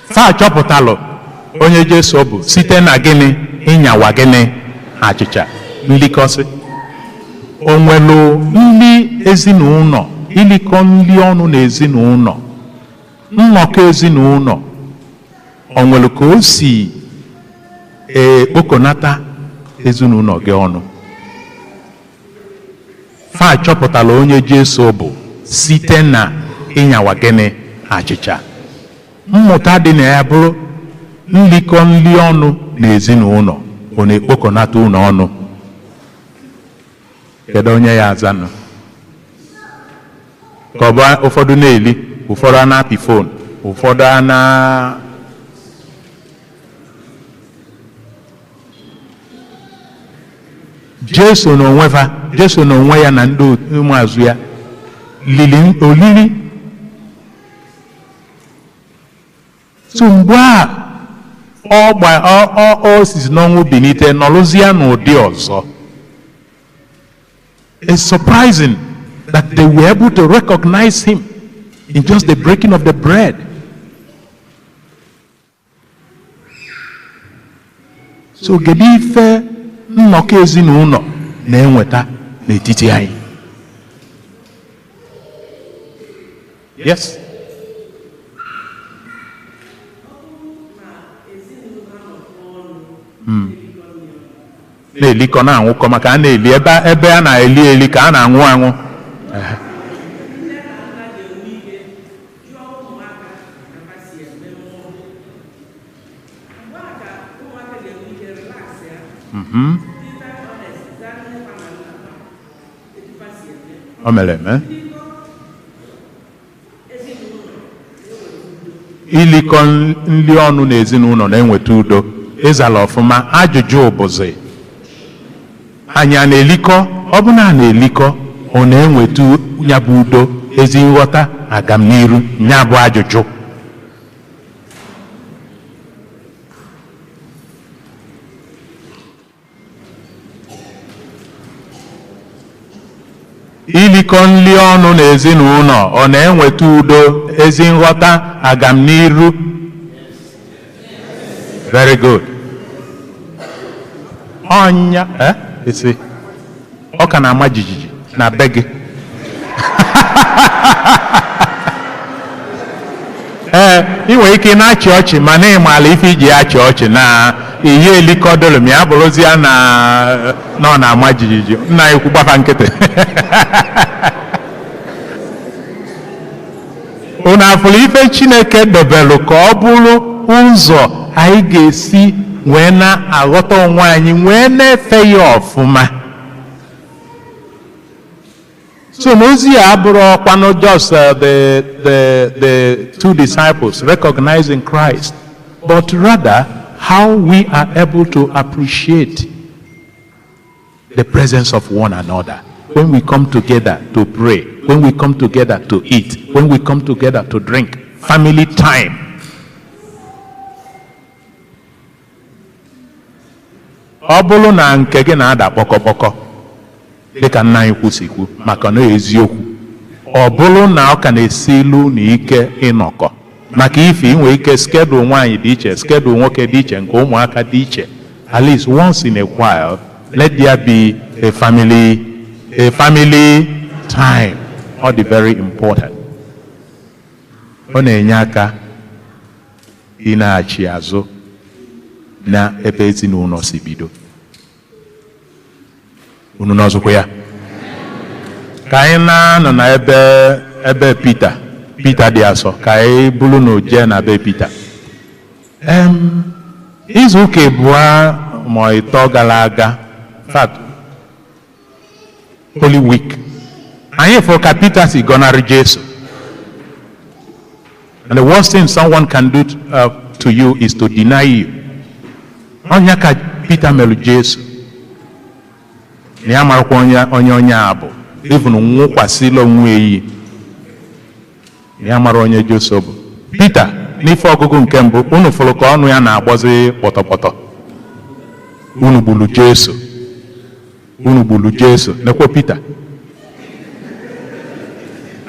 fa chọpụtalụ onye Jesu bụ site na gịnị? Ịnyawa gịnị? Achịcha. Nlikọsị o nwelu nli ezinụlọ, ilikọ nli ọnụ na ezinụlọ, nnọkọ ezinụlọ, o nwelu ka o si ekpokonata ezinụlọ gị ọnụ. Fa chọpụtala onye Jesu bụ site na ịnyawa gịnị? Achịcha. Mmụta dị na ya bụrụ, nlikọ nli ọnụ na ezinụlọ, ọ na-ekpokọnata ụlọ ọnụ? Kedu onye ya azanụ? Ka ọ bụ ụfọdụ na-eli, ụfọdụ a na-apị phone, ụfọdụ a na Jesu n'onwe fa. Jesu n'onwe ya na ndị ụmụazụ ya lili olili. So mgbe a ọ gba ọ sizi n'ọnwụ bilite, nọrụzie n'ụdị ọzọ, it's surprising that they were able to recognize him in just the breaking of the bread. So kedu ife nnọkọ ezinụlọ na-enweta n'etiti anyị? Yes. Na-elikọ, na-anwụkọ, maka a na-eli ebe a na-eli eli ka a na-anwụ anwụ. Ehe. Nne na nna ga-enwe ike jụọ ụmụaka ka ha si eme mmụọ. Mgbe a ka ụmụaka ga-enwe ike relax ya, dị very honest, zaa nne ha na nna ha etu ha si eme. O mere eme. Ilikọ ezinụlọ na-eweta udo. Ilikọ nli ọnụ n'ezinụlọ na-enweta udo. Ịzala ọfụma. Ajụjụ bụzi, anyị a na-elikọ? Ọ bụ na a na-elikọ, ọ na-enweta ya bụ udo, ezi nghọta, agamniru? Ya bụ ajụjụ. Ilikọ nli ọnụ n'ezinụlọ, ọ na-enweta udo, ezi nghọta, agamniru? Very good. Ọnya, eh, esi ọ ka na-ama jijiji na be gị. Ee, ị nwere ike ị na-achị ọchị, mana ị maala ife iji achị ọchị na ihe elikọdolu ma ya bụrụzie na ọ na-ama jijiji. Nna ekwu gbafa nkịtị. Unu afụrụ ife Chineke dobelu ka ọ bụrụ ụzọ anyị ga-esi wee na-aghọta onwe anyị, wee na-efe ya ọfụma. So n'ozi ya abụrụ ọkwanụ just the two disciples recognizing Christ, but rather how we are able to appreciate the presence of one another when we come together to pray, when we come together to eat, when we come together to drink, family time. Ọ bụrụ na nke gị na-ada kpọkọkpọkọ dịka nna anyị kwusikwu, maka na eziokwu, ọ bụrụ na ọ ka na-esi ilu na ike ịnọkọ, maka ife inwe ike, schedule nwaanyị dị iche, schedule nwoke dị iche, nke ụmụaka dị iche, at least once in a while, let there be a family time. Ọ dị very important. Ọ na-enye aka ị na-achị azụ na ebe ezinụlọ si bido. Unu n'ọzọkwa ya ka anyị na-anọ na ebe Pita dị asọ, ka anyị bụrụ na jee na be Pita. Izu ụka abụọ ma ịtọ gara aga, in fact, Holy Week, anyị fụrụ ka Peter si gọnarị Jesu. And the worst thing someone can do to you is to deny you. Ọnya ka Peter melụ Jesu. Na ya marakwa onye a bụ. Even nwụkwasịla onwe iyi. Na ya mara onye Jesu bụ. Peter, n'ife ọgụgụ nke mbụ, unu fụrụ ka ọnụ ya na-agbọzi kpọtọkpọtọ. Unu gburu Jesu. Unu gburu Jesu. Nekwe Peter.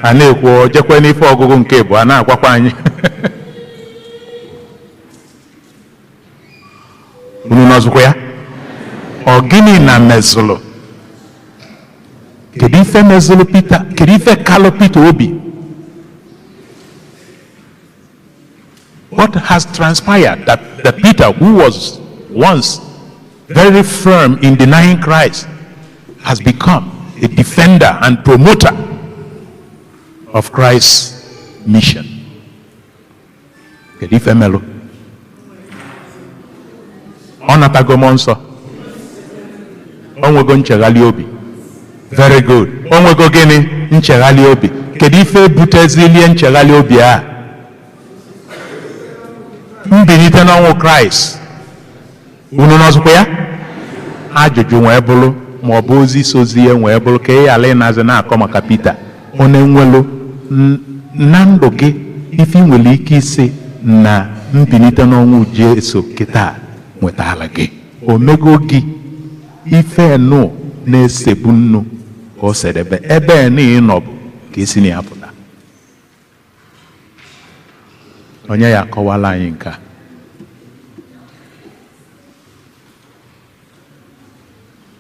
A na-ekwu jekwe n'ife ọgụgụ nke bụ a na-agwakwa anyị. Unu nọzụkwa ya? Ọ gịnị na mezụlụ? Kedu ife mezụlụ Peter? Kedu ife kalụ Peter obi? What has transpired that Peter, who was once very firm in denying Christ, has become a defender and promoter of Christ's mission? Kedu ife melụ? Ọ natago mmụọ nsọ. O nwego nchegharị obi. Very good. O nwego gịnị? Nchegharị obi. Kedu ife butezilie nchegharị obi a? Mbilite n'ọnwụ Kraịst. Unu nọzụkwa ya? Ajụjụ wee bụrụ ma ọ bụ ozi sozie wee bụrụ ka ị ghara ịnazi na-akọ maka Pita. Ọ na-enwelu na ndụ gị ife ị nwere ike isi na mbilite n'ọnwụ Jesu kịta nwetara gị. O mego gị ife nụ na-esebu nnu ka o sedebe ebe nụ ị nọ bụ ka esi na ya pụta. Onye ya akọwala anyị nke a.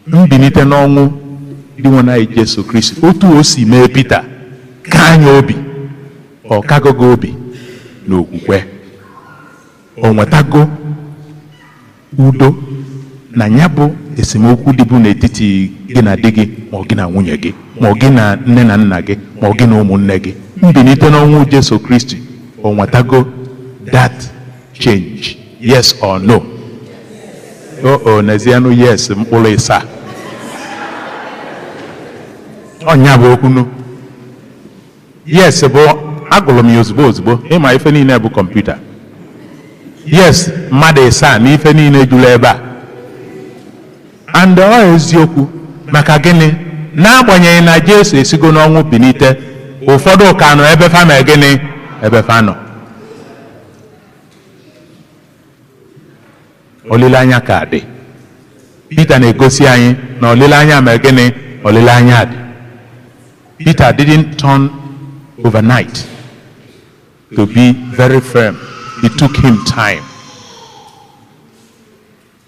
Mbilite n'ọnwụ dị nwe anyị Jesu Kristi, otu o si mee Pita ka anyị obi, ọ kagogo obi n'okwukwe, o nwetago udo na ya bụ esemokwu dịbụ n'etiti gị na di gị ma ọ gị na nwunye gị ma ọ gị na nne na nna gị ma ọ gị na ụmụnne gị. Mbilite n'ọnwụ Jesu Kristi, o nwetago that change? Yes or no? O n'ezienụ yes mkpụrụ ịsaa. Ọnya bụ okwunu. Yes bụ agụrụ m ya ozugbo ozugbo. Ịma ife niile bụ kọmputa. Yes mmadụ ịsaa na ife niile juru ebe a. And ọ eziokwu maka gịnị? N'agbanyeghị na Jesu esigo n'ọnwụ bilite, ụfọdụ ka nọ ebe fa ma gịnị? Ebe fa nọ. Olileanya ka dị. Peter na-egosi anyị na olileanya ma gịnị? Olileanya dị. Peter didn't turn overnight to be very firm. It took him time.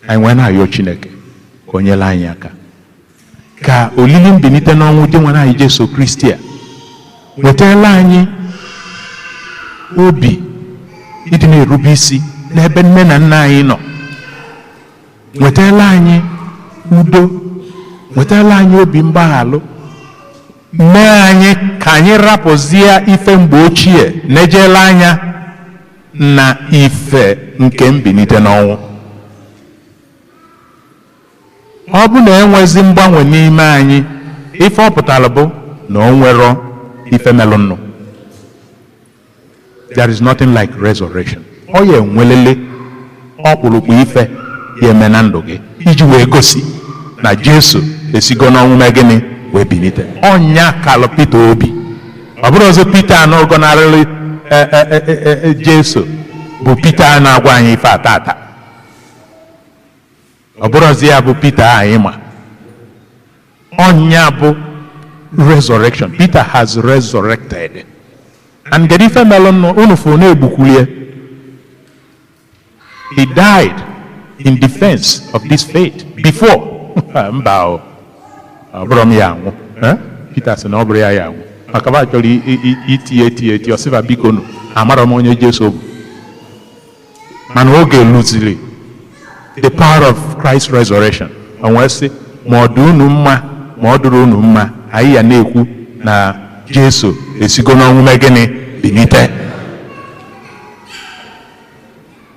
Anyị wee na-ayọ Chineke ka o nyere anyị aka ka olili mbilite n'ọnwụ dị nwere anyị Jesu Kristi a wetara anyị obi ịdị na-erube isi n'ebe nne na nna anyị nọ, wetara anyị udo, wetara anyị obi mgbaghalụ, mee anyị ka anyị rapụzie ife mgbe ochie nejela anya na ife nke mbilite n'ọnwụ. Ọ bụ na enwezi mgbanwe n'ime anyị, ife ọ pụtara bụ na o nwero ife melụnụ. There is nothing like resurrection. Ọ ya enwelele ọkpụrụkpụ ife ya eme na ndụ gị iji wee gosi na Jesu esigo n'ọnwụ mee gịnị? Wee bilite. Ọnya kalụ Pita obi. Ọ bụrụ ọzọ Pita anụ gọnarịrị Jesu bụ Pita na-agwa anyị ife atata. Ọ bụrụzi ya bụ Pita anyị ma. Ọnya bụ resurrection. Peter has resurrected. And kedu ife melụ unu fụrụ na-egbukwulie? He died in defense of this faith before. Mba o. Ọ bụrụ m ya anwụ. Peter sị na ọ bụrụ ya ya anwụ. Maka ba chọrọ itinye etinye etinye ọsịfa biko nụ amara m onye Jesu bụ. Mana oge lụziri the power of Christ's resurrection. O wee sị ma ọ dị unu mma ma ọ dịrị unu mma anyị ya na-ekwu na Jesu esigo n'ọnwụ mee gịnị? Bilite.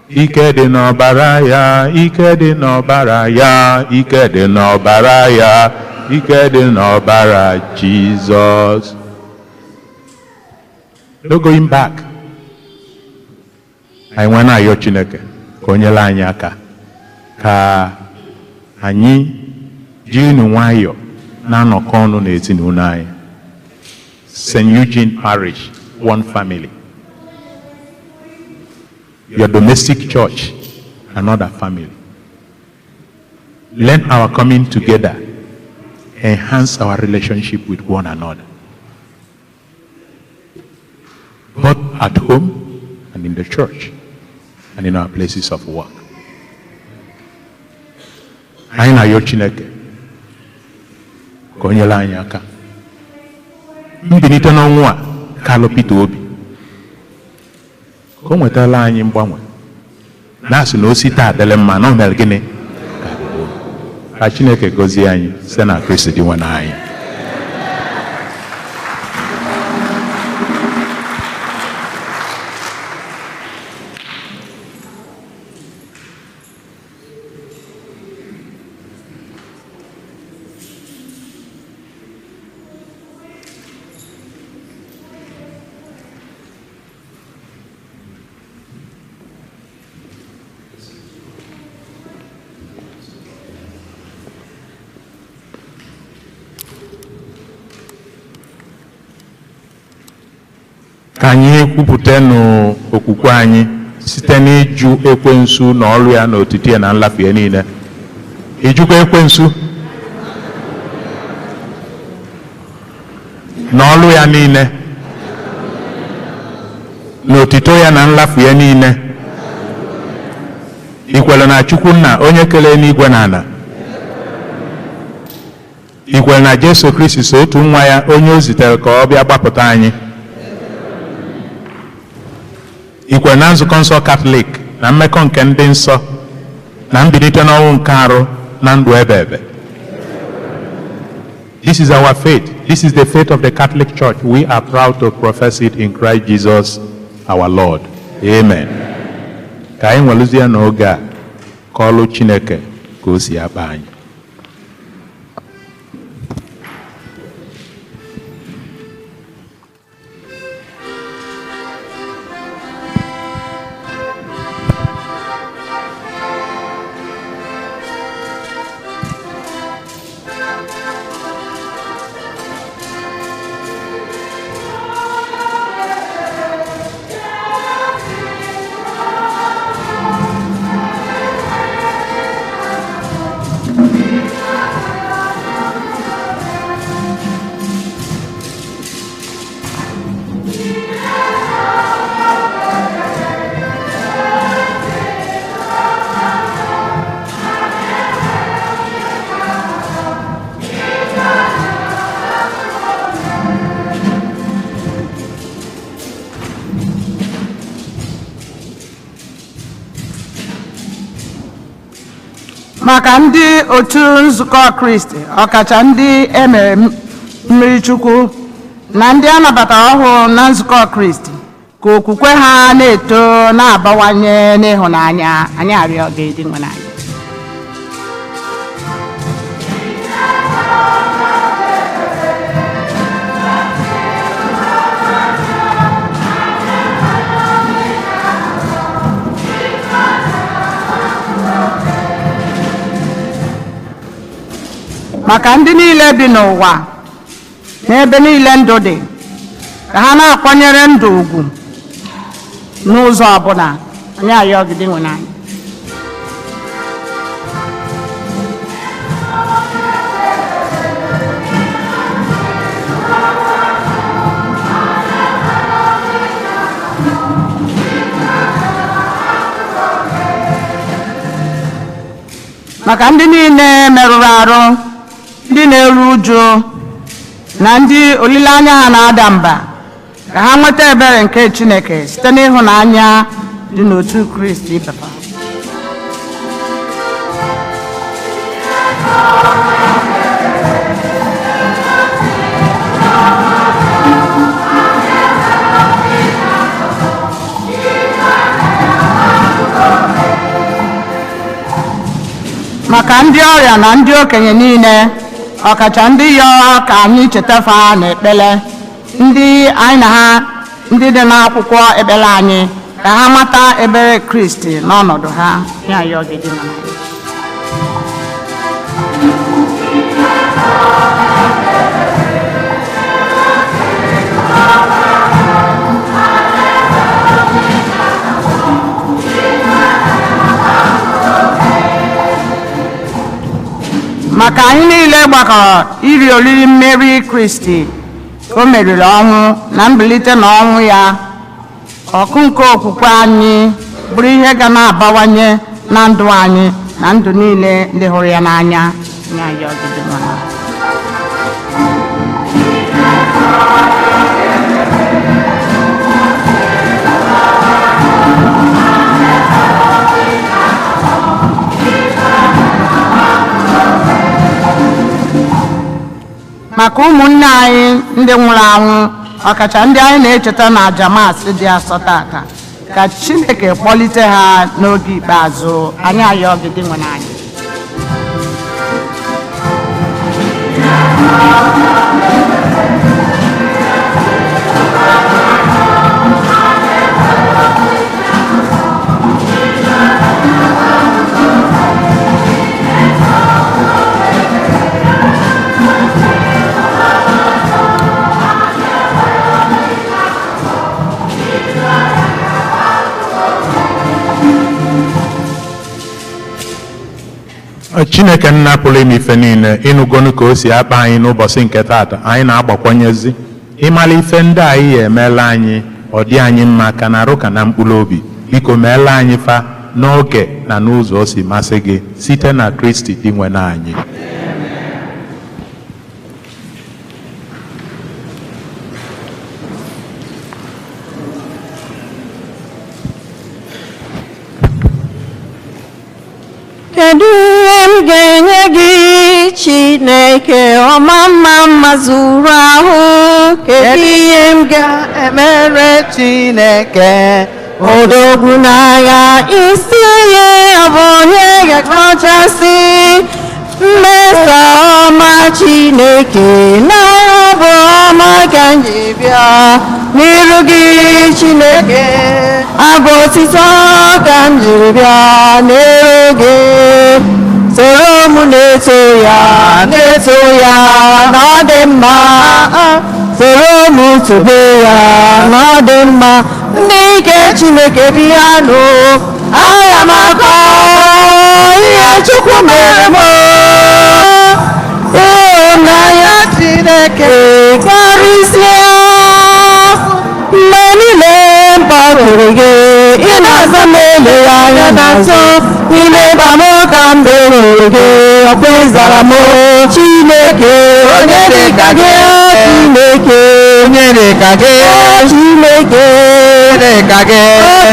Ike dị n'ọbara ya, ike dị n'ọbara ya, ike dị n'ọbara ya. Ike dị n'ọbara Jizọs. No going back. Anyị nwee na-ayọ Chineke ka o nyere anyị aka ka anyị jiri nwayọọ na-anọkọ ọnụ n'ezinụlọ anyị. St. Eugene Parish, one family. Your domestic church, another family. Let our coming together enhance our relationship with one another, both at home and in the church and in our places of work. Anyị na-ayọ Chineke ka o nyere anyị aka. Mbilite n'ọnwụ a kalụ Peter Obi ka o nwetala anyị mgbanwe na-asị na osi taa adịla mma na o mere gịnị ka adịgo. Ka Chineke gọzie anyị site na Kristi dị nwe anyị. Ka anyị kwupụtanụ okwukwe anyị site n'ịjụ ekwensu na ọrụ ya na otiti ya na nlafu ya niile. Ịjụkwa ekwensu na ọrụ ya niile na otito ya na nlafu ya niile. I kwere na Chukwu Nna onye kere n'igwe na ala? I kwere na Jesu Kristi so otu nwa ya onye o zitere ka ọ bịa gbapụta anyị? I kwere na nzukọ nsọ Katọlik na mmekọ nke ndị nsọ na mbilite n'ọnwụ nke arụ na ndụ ebe ebe? This is our faith. This is the faith of the Catholic Church. We are proud to profess it in Christ Jesus our Lord. Amen. Ka anyị nweluzie n'oge a ka ọlụ Chineke ka o si akpa anyị. Maka ndị otu nzukọ Kristi, ọkacha ndị emere mmiri Chukwu na ndị a nabatara ọhụrụ na nzukọ Kristi, ka okwukwe ha na-eto na-abawanye n'ịhụnanya. Anyị arịọ gị dị nwe anyị. Maka ndị niile bi n'ụwa n'ebe niile ndụ dị, ka ha na-akwanyere ndụ ugwu n'ụzọ ọbụla. Anyị arịọ gị dị nwe anyị. Maka ndị niile merụrụ arụ, ndị na-eru uju na ndị olileanya ha na-ada mba, ka ha nweta ebere nke Chineke site n'ịhụnanya dị n'otu Kristi ibefa. Maka ndị ọrịa na ndị okenye niile, Ọkacha ndị yọrọ ka anyị chetafa n'ekpere, ndị anyị na ha, ndị dị n'akwụkwọ ekpere anyị, ka ha mata ebere Kristi n'ọnọdụ ha. Ya yọọ gị dị na maka anyị niile gbakọrọ iri oriri mmeri Kristi o meriri ọnwụ na mbilite n'ọnwụ ya. Ọkụ nke okwukwe anyị bụrụ ihe ga na-abawanye na ndụ anyị na ndụ niile ndị hụrụ ya n'anya. Nye anyị ọgịdị nwa. Maka ụmụnne anyị ndị nwụrụ anwụ, ọkacha ndị anyị na-echeta na aja Maasị dị asọ tata, ka Chineke kpọlite ha n'oge ikpeazụ. Anyị ayọ gị dị nwere anyị. Chineke nna pụrụ ime ife niile, ịnụgonu ka o si akpa anyị n'ụbọchị nke taata. Anyị na-agbakwanyezi ịmala ife ndị anyị ya emeela anyị, ọ dị anyị mma ka na arụ ka na mkpụrụ obi. Biko meela anyị fa n'oge na n'ụzọ o si masị gị, site na Kristi dị nwe anyị. Kedu ihe m ga-enye gị, Chineke ọma mma mma zuru ahụ? Kedu ihe m ga-emere Chineke odogwu n'agha, isi ihe ọ bụ onye ga-akpọchasị mmeso ọma Chineke na ọ bụ ọma ka m ji bịa n'iru gị Chineke, abụ otito ka m jiri bịa n'iru gị. Soro m na-eto ya, na-eto ya na ọ dị mma, soro m tobe ya na ọ dị mma. Ndị ike Chineke bịanụ, agha m akọ ihe Chukwu mere m. Ịhụnanya Chineke karịsịa mgbe niile m kpọkuru gị, ị na-aza m eleghị anya n'azụ. Ileba m ka m beruru gị, ọkwa ịzara m. Chineke onye dị ka gị, Chineke onye dị ka gị, Chineke onye dị ka gị,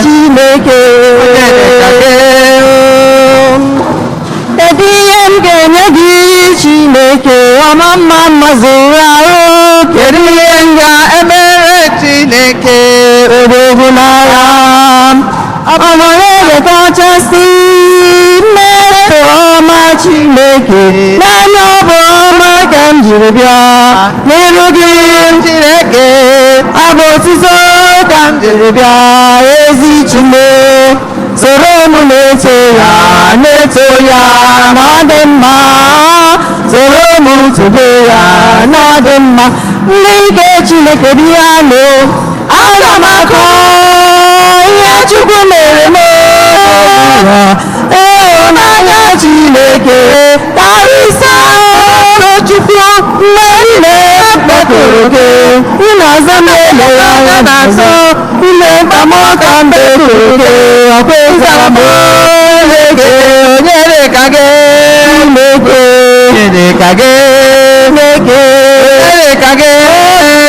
Chineke onye dị ka gị. Kedu ihe m ga-enye gị, Chineke ọma mma mma zuru ahụ? Kedu ihe m ga-emere Chineke odogwu n'agha, ọmụrụ kachasị mmeso ọma Chineke n'anya, ọ bụ ọma ka m jiri bịa n'iru gị Chineke, abụ otito ka m jiri bịa ezi Chineke. Soro m na-eto ya, na-eto ya na ọ dị mma, soro m tobe ya na ọ dị mma. Ndị ike Chineke bịanụ, aga m akọ ihe Chukwu mere m. Ịhụnanya Chineke karịsịa Chukwu, mgbe niile kpọkuru gị, ị na-aza m eleghị anya n'azụ. Ileba m ka m bekuru gị, ọkwa ịzara m. Chineke onye dị ka gị, Chineke onye dị ka gị, Chineke onye dị ka gị,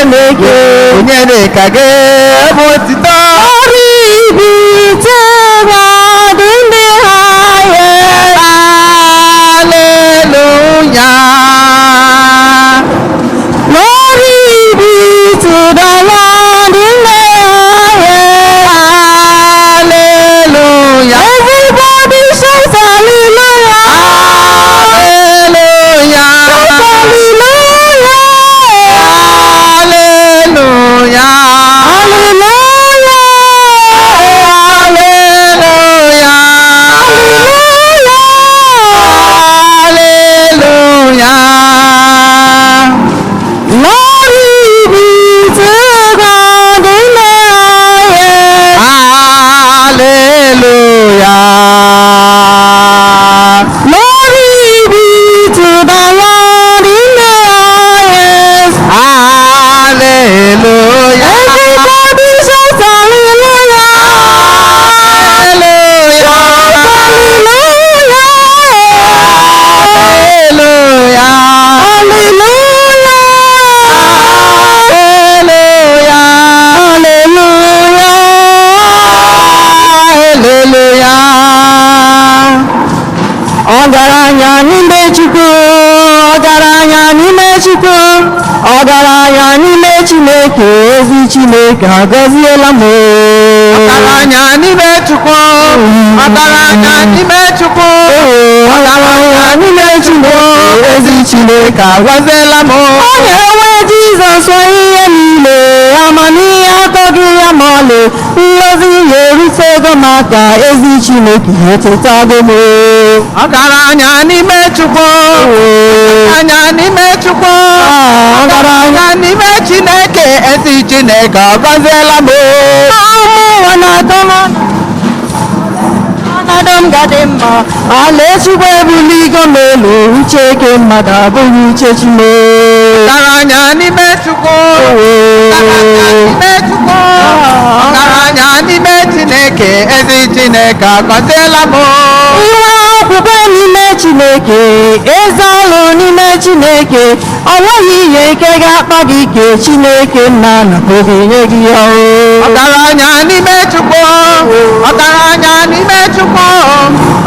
Chineke onye dị ka gị, bụ otito. Ọrụ ibi tebe dị ndị ha ya. Hallelujah. Glory be to the Lord in the highest. Hallelujah. Everybody shout hallelujah. Hallelujah. Shout Chineke, ezi Chineke agọziela m. Ọgaranya n'ime Chukwu, ọgaranya n'ime Chukwu, ọgaranya n'ime Chineke, ezi Chineke agọziela m. Ọ na-enwe Jizọs ihe niile, amamihe atọghị ya ma ọlị, ngọzi ya erutego m aka, ezi Chineke echetago m. Ọgaranya n'ime Chukwu, ọgaranya n'ime Chukwu, ọgaranya n'ime Chineke, ezi Chineke agọziela m. Ụmụ ụwa na-atọ m ọnọdụ m ga-adị mma, alaechukwu ebuligo m elu, uche ke mmadụ abụghị uche Chineke. Ọgaranya n'ime Chukwu, ọgaranya n'ime Chukwu, ọgaranya n'ime Chineke, ezi Chineke agọziela m. Inwe okwukwe n'ime Chineke, ezi ọrụ n'ime Chineke, ọ nweghị ihe ike ga-akpa gị ike, Chineke nna napụghị nye gị ya o. Ọgaranya n'ime Chukwu, ọgaranya n'ime Chukwu,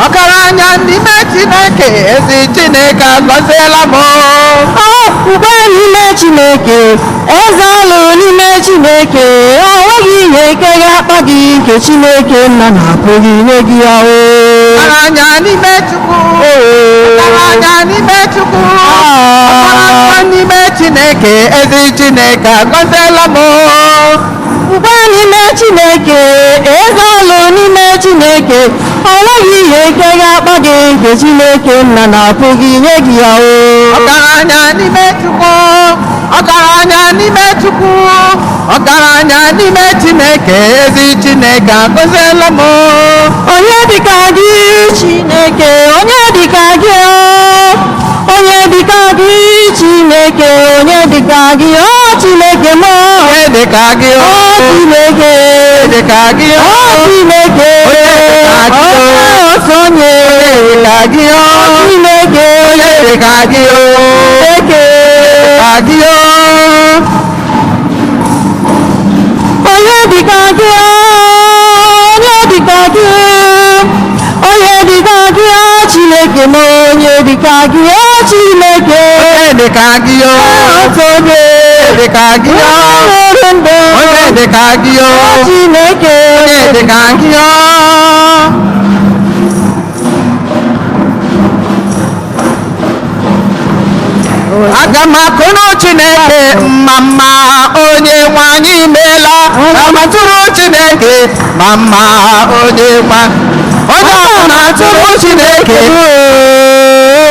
ọgaranya n'ime Chineke, ezi Chineke agọziela m. Okwukwe n'ime Chineke, eze ọrụ n'ime Chineke, ọ nweghị ihe ike ga-akpa gị nke Chineke nna na-apụghị nye gị ya o. Ọgaranya n'ime Chukwu, ọgaranya n'ime Chukwu, ọgaranya n'ime Chineke, ezi Chineke agọziela m. Okwukwe n'ime Chineke, eze ọrụ n'ime Chineke, ọ nweghị ihe ike ga-akpa gị nke Chineke nna na-apụghị nye gị ya o. Ọgaranya n'ime Chukwu, ọgaranya n'ime Chukwu, ọgaranya n'ime Chineke, ezi Chineke agọziela m. Onye dịka gị Chineke, onye dịka gị o, onye dịka gị Chineke, onye dịka gị o Chineke m, Onye dịka gị o o, Chineke, onye dịka gị o o, Chineke, onye dịka gị o, otu onye onye dịka gị o, Chineke, onye dịka gị o, Chineke, dịka gị o. Onye dịka gị o, onye dịka gị, onye dịka gị o Chineke m, onye dịka gị o Chineke, Onye dịka gị o, otu onye dịka gị o, nwere ndụ, onye dịka gị o, Chineke, onye dịka gị o. Aga m akụrụ Chineke mma mma, onye nwe anyị imeela. Aga m atụrụ Chineke mma mma, onye nwe, onye ọbụla atụrụ Chineke,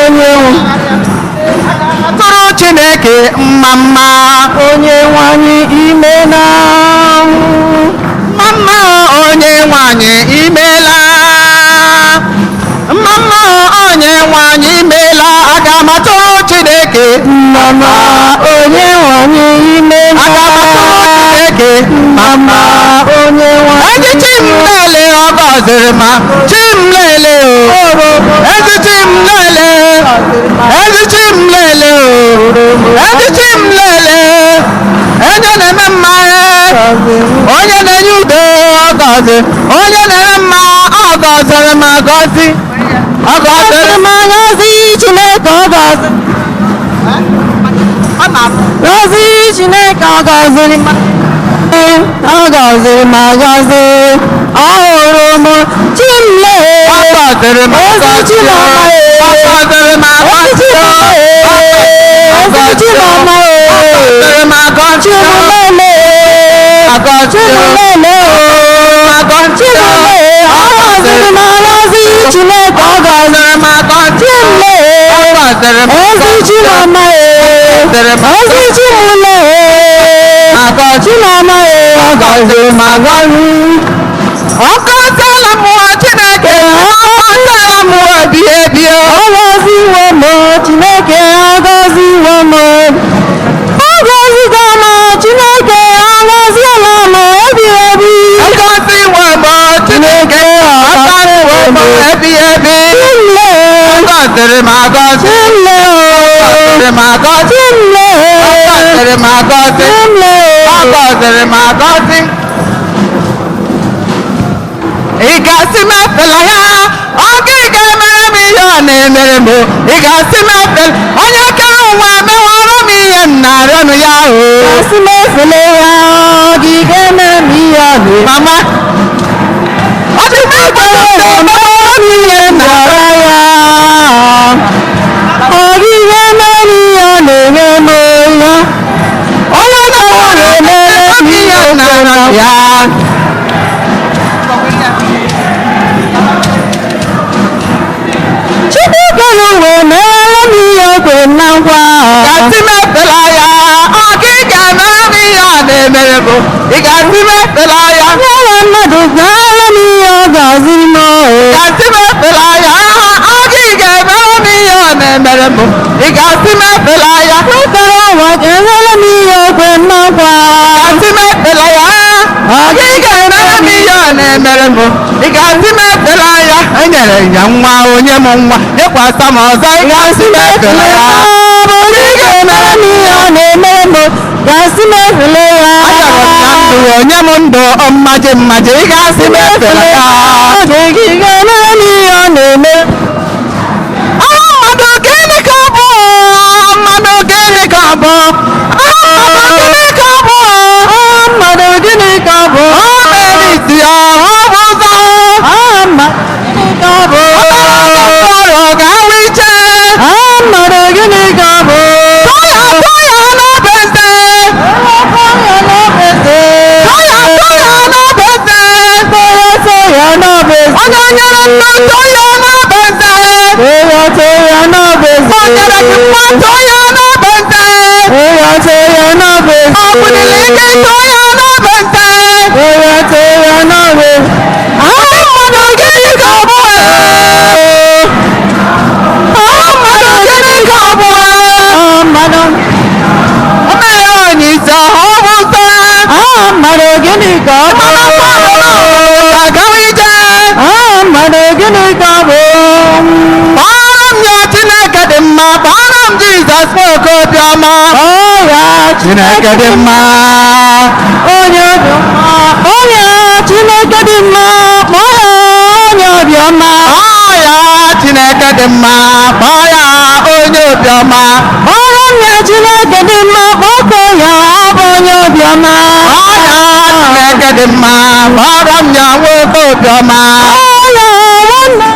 onye nwe atụrụ Chineke mma mma, onye nwe anyị imeela, mma mma, onye nwe anyị imeela, mma mma, onye nwe anyị imeela. Aga m atụrụ Chineke mma mma, onye nwe anyị imeela, aga m atụrụ Chineke mma mma. Onye nwe Ezi chi m lele, ọ gọziri ma chi m lele o, ezi chi m lele, ezi chi m lele o, ezi chi m lele, onye na-eme mma, onye na-enye udo, ọ gọzi, onye na-eme mma, ọ gọziri ma gọzi, ọ gọziri m agọzi Chineke, ọ gọziri gọzi Chineke, ọ gọziri m, ọ gọziri m agọzi, ọ hụrụ m Chimle, ọ gọziri m ezi agọzi, Chimama, ọ gọziri m ezi agọzi, Chimama, ezi Chimama, ọ gọziri m agọzi, Chimamele, agọzi, Chimamele, agọzi, Chimamele, ọ gọziri m agọzi Chineke, ọ gọziri m agọzi, Chimle, ọ gọziri m ezi Chimama, ezi Chimule, agọzi, Chimama, ọ gọziri m agọzi. Ọ gọziela m nwa Chineke, ọ gọziela m nwa ebi ebi. Ọ gọziwo m Chineke, ọ gọziwo m, ọ gọzigo m Chineke, ọ gọziela m ebi ebi. Ọ gọziwo m Chineke, ọ gọziwo m ebi ebi. Chimle, Ọ gọziri m agọzi, Chimle, ọ gọziri m agọzi, Chimle, ọ gọziri m agọzi, Chimle, ọ gọziri m agọzi. Ị ga-asị m efela ya, ọ gị ga-emere m ihe ọ na-emere m. Ị ga-asị m efela onye kere ụwa, emewara m ihe m na-arịọ nụ ya o. Asị m efela. Mama. Ọ dị m ebe ihe nara ya. Ọ dị ihe mere ya na-enye m ya. Onye na-enwe na-emere m ihe nara ya. Chukwu kere ụwa emeela m ihe o kwere na nkwa. Gasị m efela ya, ọ gị ga-emere m ihe ọ na-emere m. Ị ga-asị m efela ya. Nyere mmadụ gaara m ihe ọ ga-aziri m. Gasị m efela ya, ọ gị ga-emere m ihe ọ na-emere m. Ị ga-asị m efela ya. Kere ụwa emeela m ihe o kwere na nkwa. Gasị m efela ya, ọ gị ga-emere m ihe ọ na-emere m. Ị ga-asị m efela ya. Enyere ya nwa onye m nwa, nyekwasa m ọzọ. Ị ga-asị m efela ya. Ọ bụ gị ga-emere m ihe ọ na-emere m. Gasị m efele ya. Achọrọ m na ndụ onye m ndụ mmaji mmaji. Ị ga-asị m efela ya. Ọ dị gị ga-emere m ihe ọ na-eme. Mmadụ gịnị ka ọ bụ? Mmadụ gịnị ka ọ bụ? Mmadụ gịnị ka ọ bụ? Mmadụ gịnị ka ọ bụ? O mere isi ya, ọ bụ ụzọ. Mmadụ gịnị ka ọ bụ? Ọrụ ga-awụ iche. Mmadụ gịnị ka ọ bụ? Tọya tọya n'obeze. Tọya n'obeze. Tọya tọya n'obeze. Tọya tọya n'obeze. Onye nyere nna tọya n'obeze. Tọya tọya n'obeze. O nyere gị nwa tọya n'obeze. Tọya tọya n'obeze. Ọ buliri gị tọya n'obeze. Tọya tọya n'obeze. Mmadụ gịnị ka ọ bụ? Mmadụ gịnị ka ọ bụ? Mmadụ. O mere onye isi ọ bụ ụzọ. Mmadụ gịnị ka ọ bụ? Agawa ije. Mmadụ gịnị ka ọ bụ? Kpọrọ m ya Chineke dị mma, kpọrọ m Jizọs nwoke obiọma. Ọya Chineke dị mma. Onye obiọma. Onye Chineke dị mma, kpọọ ya onye obiọma. Ọya Chineke dị mma, kpọọ ya onye obiọma. Kpọrọ m ya Chineke dị mma, kpọkọ ya ọ bụ onye obiọma. Ọya Chineke dị mma, kpọrọ m ya nwoke obiọma. Ọya nwanne.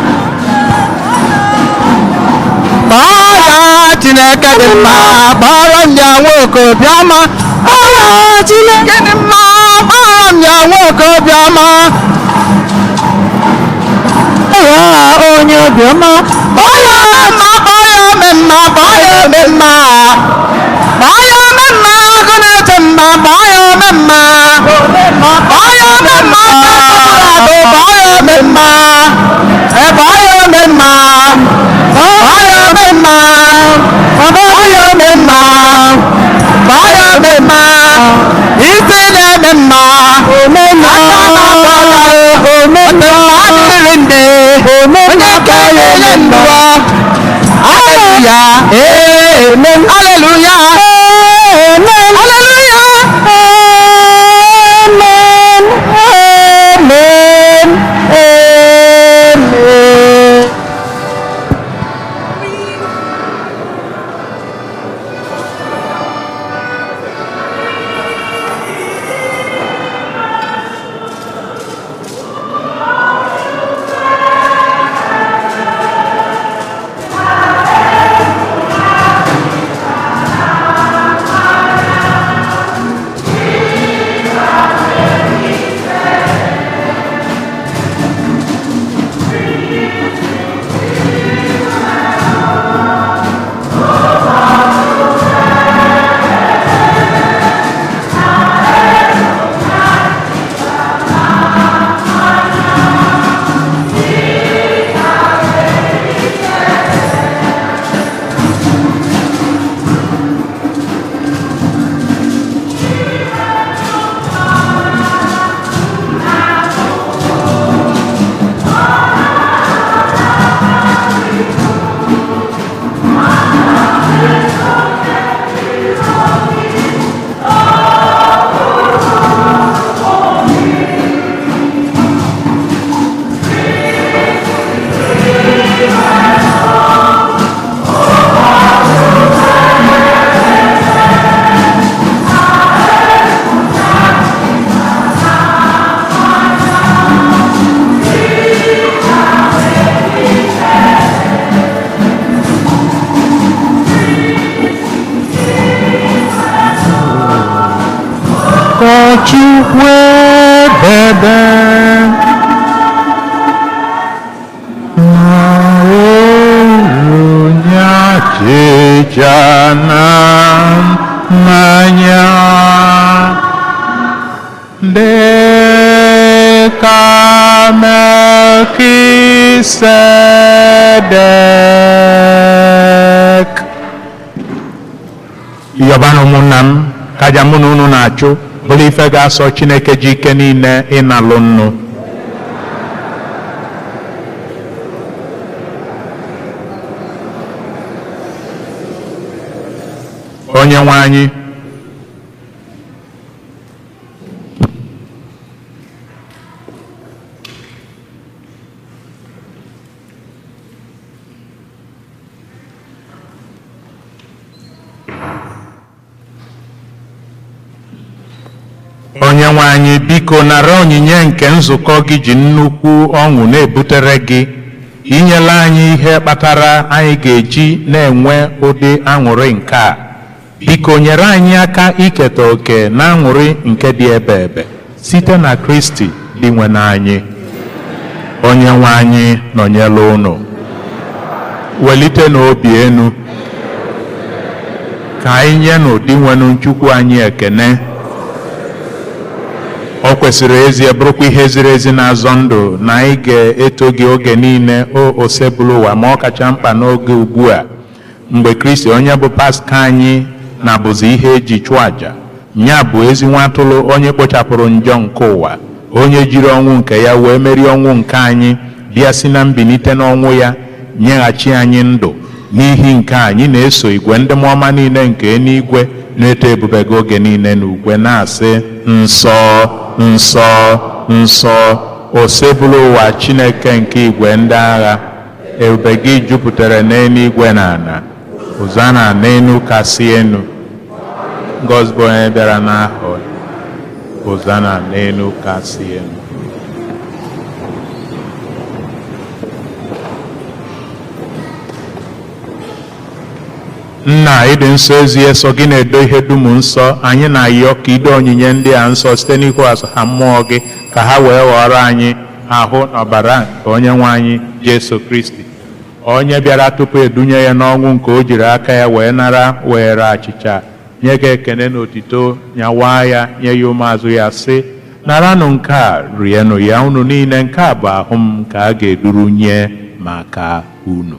Kpọọ ya Chineke dị mma, kpọrọ m ya nwoke obiọma. Ọya Chineke dị mma, kpọrọ m ya nwoke obiọma. Ọya onye obiọma. Kpọọ ya mma, kpọọ ya ome mma, kpọọ ya ome mma. Kpọọ ya ome mma, agụ na-eche mma, kpọọ ya ome mma. Kpọọ ya ome mma, agụ, kpọọ ya ome mma. Kpọọ ya ome mma. Kpọọ ya ome mma. Kpọọ ya ome mma. Kpọọ ya ome mma. Isi na-eme mma. Ome mma. Aka na-akpọ ya. Ome mma. Adịrị ndị. Ome mma. Onye kere onye ndụ. Hallelujah. Amen. Hallelujah. Amen. Hallelujah. Amen. Amen. Amen. Hallelujah. Akọ Chukwu ebebe na olu achịcha na mmanya dị ka Melkisedek. Yọbanụ ụmụnna m, kaja mụ na unu na-achụ bụrụ ife ga-asọ Chineke ji ike niile ịnalụ nnu. Onye nwe anyị, Onye nwe anyị, biko nara onyinye nke nzukọ gị ji nnukwu ọṅụ na-ebutere gị. Inyela anyị ihe kpatara anyị ga-eji na-enwe ụdị aṅụrị nke a. Biko nyere anyị aka iketa oke na aṅụrị nke dị ebe ebe site na Kristi dị nwe anyị. Onye nwe anyị nọnyere unu. Welite n'obi enu ka anyị nye n'ụdị nwenụ Chukwu anyị ekene. O kwesịrị ezie bụrụkwa ihe ziri ezi na-azọ ndụ na anyị ga-eto gị oge niile, o Osebụlụ ụwa, ma ọ kacha mkpa n'oge ugbu a mgbe Kristi onye bụ Paska anyị na-abụzi ihe eji chụọ àjà. Ya bụ ezi nwa atụrụ onye kpochapụrụ njọ nke ụwa, onye jiri ọnwụ nke ya wee merie ọnwụ nke anyị, bịa si na mbilite n'ọnwụ ya nyeghachi anyị ndụ. N'ihi nke a, anyị na-eso igwe ndị mmụọ ọma niile nke eluigwe na-eto ebube gị oge niile n'ugwe na-asị, nsọ, nsọ, nsọ, Osebụlụ ụwa Chineke nke igwe ndị agha, ebube gị jupụtara n'eluigwe na ala. Hosana n'elu kasị enu. Ngọzi bụ onye bịara n'aha Hosana n'elu kasị enu. Nna, ịdị nsọ ezie, sọ gị na-edo ihe dum nsọ. Anyị na-ayọ ka ido onyinye ndị a nsọ site n'ikwukwasị ha mmụọ gị, ka ha wee ghọrọ anyị ahụ na ọbara nke onye nwe anyị Jesu Kristi, onye bịara tupu edunye ya n'ọnwụ nke o jiri aka ya wee nara, were achịcha nye gị ekene na otito, nyawa ya nye ya ụmụazụ ya, sị, naranụ nke a, rienụ ya unu niile, nke a bụ ahụ m ka a ga-eduru nye maka unu.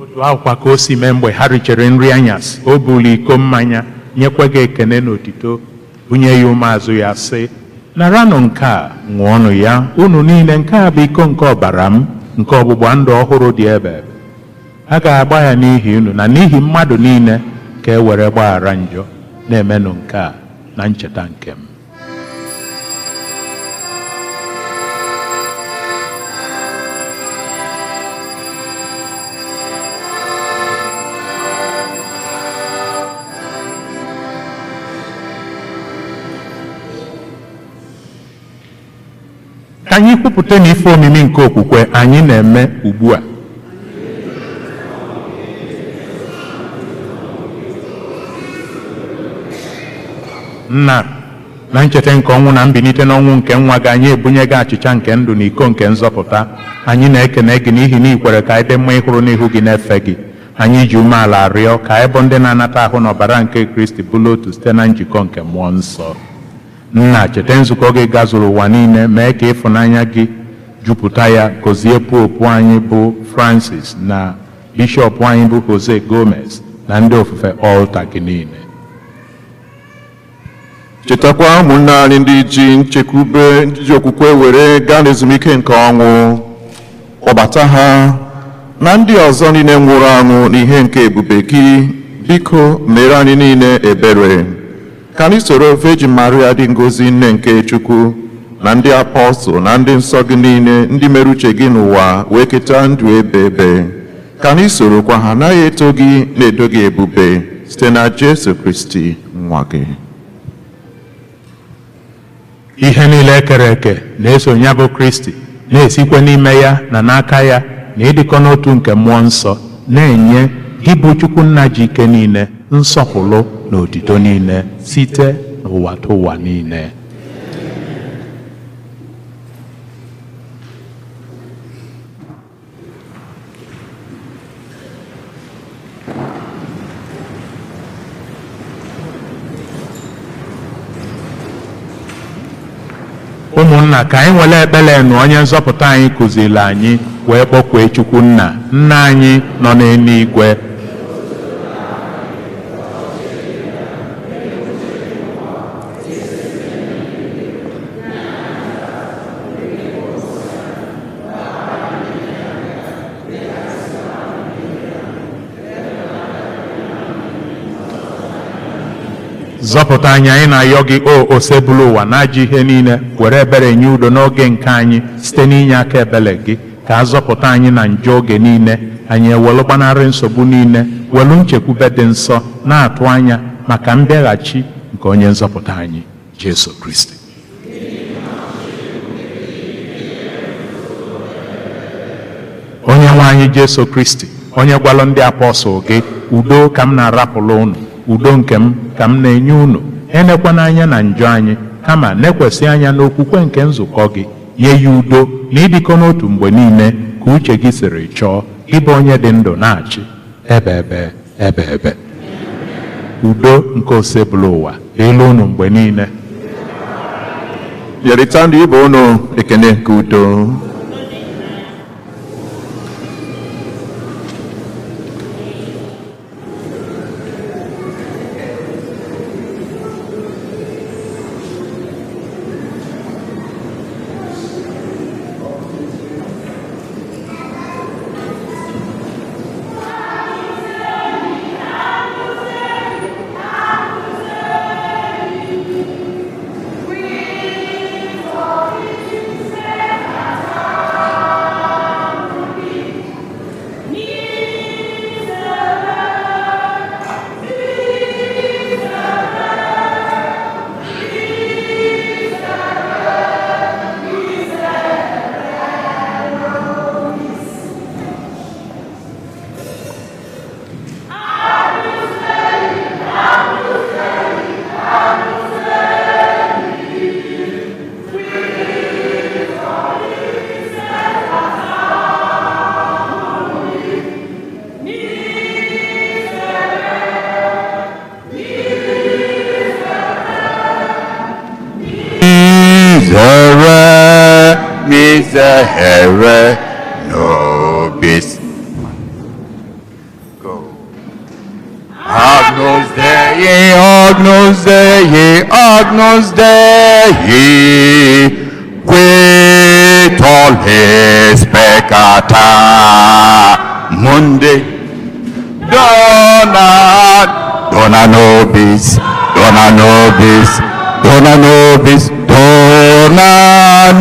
Otu akwa ka o si mee mgbe ha richere nri anyasị, o buru iko mmanya, nyekwa gị ekene na otito, bunye ya ụmụazụ ya, sị, naranụ nke a, ṅụọnụ ya unu niile, nke a bụ iko nke ọbara m nke ọgbụgba ndụ ọhụrụ dị ebe ebe. A ga-agba ya n'ihi unu na n'ihi mmadụ niile ka e were gbaghara njọ. Na-emenụ nke a na ncheta nke m. Ka anyị kwupụta na ife omimi nke okwukwe anyị na-eme ugbu a. Nna, na ncheta nke ọnwụ na mbilite n'ọnwụ nke nwa gị, anyị ebunye gị achịcha nke ndụ na iko nke nzọpụta. Anyị na-ekene gị n'ihi na ị kwere ka anyị dị mma ịhụrụ n'ihu gị na-efe gị. Anyị ji umeala rịọ ka anyị bụ ndị na-anata ahụ na ọbara nke Kristi bụrụ otu site na njikọ nke mmụọ nsọ. Nna, cheta nzukọ gị gazuru ụwa niile, mee ka ịfụnanya gị jupụta ya. Gọzie popu anyị bụ Francis na bishọp anyị bụ Jose Gomez na ndị ofufe ọlta gị niile. Chetakwa ụmụnne anyị ndị ji nchekwube, ndị ji okwukwe were gaa n'ezumike nke ọnwụ, kpọbata ha na ndị ọzọ niile nwụrụ anwụ n'ihe nke ebube gị. Biko mere anyị niile ebere, ka anyị soro Virgin Maria dị ngọzi, nne nke Chukwu, na ndị apọstụl na ndị nsọ gị niile ndị mere uche gị n'ụwa wee keta ndụ ebe ebe, ka anyị sorokwa ha naghị eto gị na-edo gị ebube Site na Jesu Kristi nwa gị. Ihe niile ekere eke na-eso ya bụ Kristi, na-esikwa n'ime ya na n'aka ya na ịdịkọ n'otu nke mmụọ nsọ na-enye gị bụ Chukwu nna ji ike niile nsọpụrụ na otito niile site n'ụwa tụ ụwa niile. Ụmụnna, ka anyị nwere ekpere na onye nzọpụta anyị kụziri anyị wee kpọkwee Chukwu nna, nna anyị nọ n'eluigwe. Zọpụta anyị, anyị na-ayọ gị, o osebulu ụwa na-ajọ ihe niile, were ebere nye udo n'oge nke anyị site n'inye aka ebere gị, ka a zọpụta anyị na njọ oge niile, anyị ewelu gbanarị nsogbu niile, welu nchekwube dị nsọ na-atụ anya maka mbịaghachi nke onye nzọpụta anyị Jesu Kristi. Onye nwe anyị Jesu Kristi, onye gwalụ ndị apọstụl gị, udo ka m na-arapụrụ unu, udo nke m ka m na-enye unu, enekwana anya na njọ anyị, kama nekwesị anya n'okwukwe nke nzukọ gị, nye ya udo na ịdịkọ n'otu mgbe niile ka uche gị siri chọọ, gị bụ onye dị ndụ na-achị ebe ebe ebe ebe. Udo nke osebụla ụwa dịla unu mgbe niile. Nyerịta ndị ibe unu ekene nke udo. Miserere nobis. Go. Agnus Dei, Agnus Dei, Agnus Dei, qui tollis peccata mundi, dona, dona nobis, dona nobis, dona nobis, dona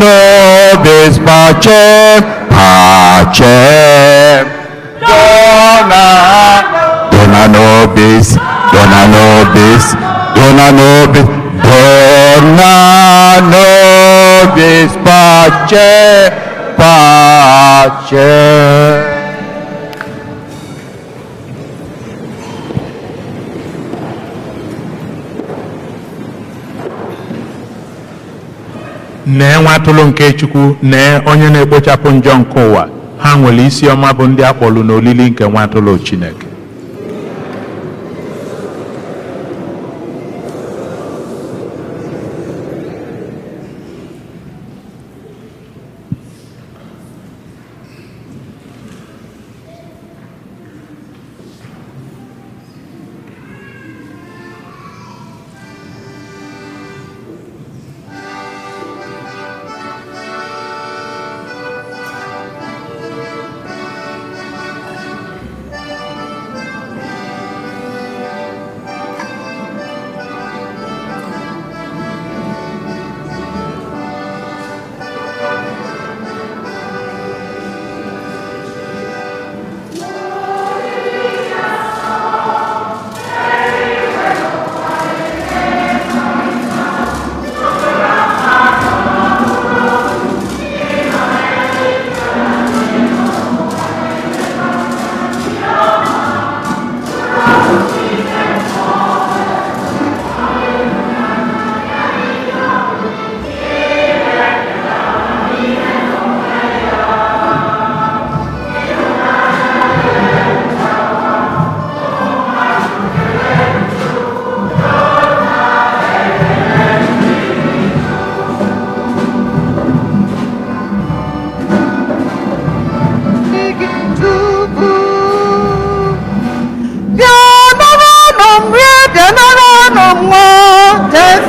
nobis pacem, pacem. Dona, dona nobis, dona nobis, dona nobis, dona nobis pacem, pacem. Nee nwa atụrụ nke Chukwu, nee onye na-ekpochapụ njọ nke ụwa. Ha nwere isi ọma bụ ndị akpọrọ n'olili nke nwa atụrụ Chineke.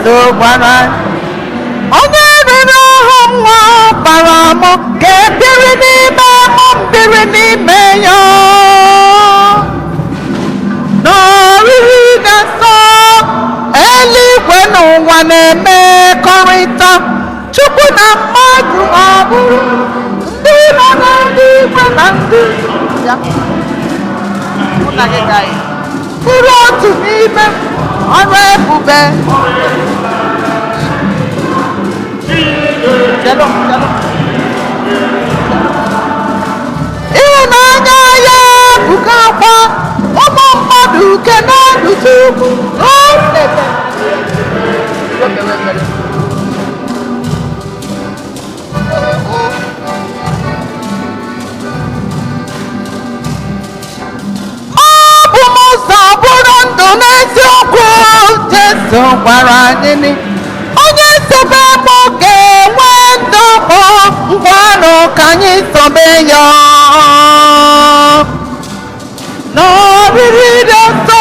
Jesu gwara onye rere ahụ nwa bara m ga-ebiri n'ime mụ mbiri n'ime ya n'oriri na nsọ eluigwe n'ụwa na-emekọrịta Chukwu na mmadụ ọ bụrụ ndị nọ n'eluigwe na ndị ya bụrụ otu n'ime ọrụ ebube. Ịhụnanya ya bụkakwa ụmụ mmadụ uke na-alụso ugwu. Ọ bụ m ụzọ bụrụ ndụ n'eziokwu Jesu gwara anyị ni onye sobe m ga-enwe ndụ bụ ngwanụ ka anyị sobe ya n'oriri dị nsọ.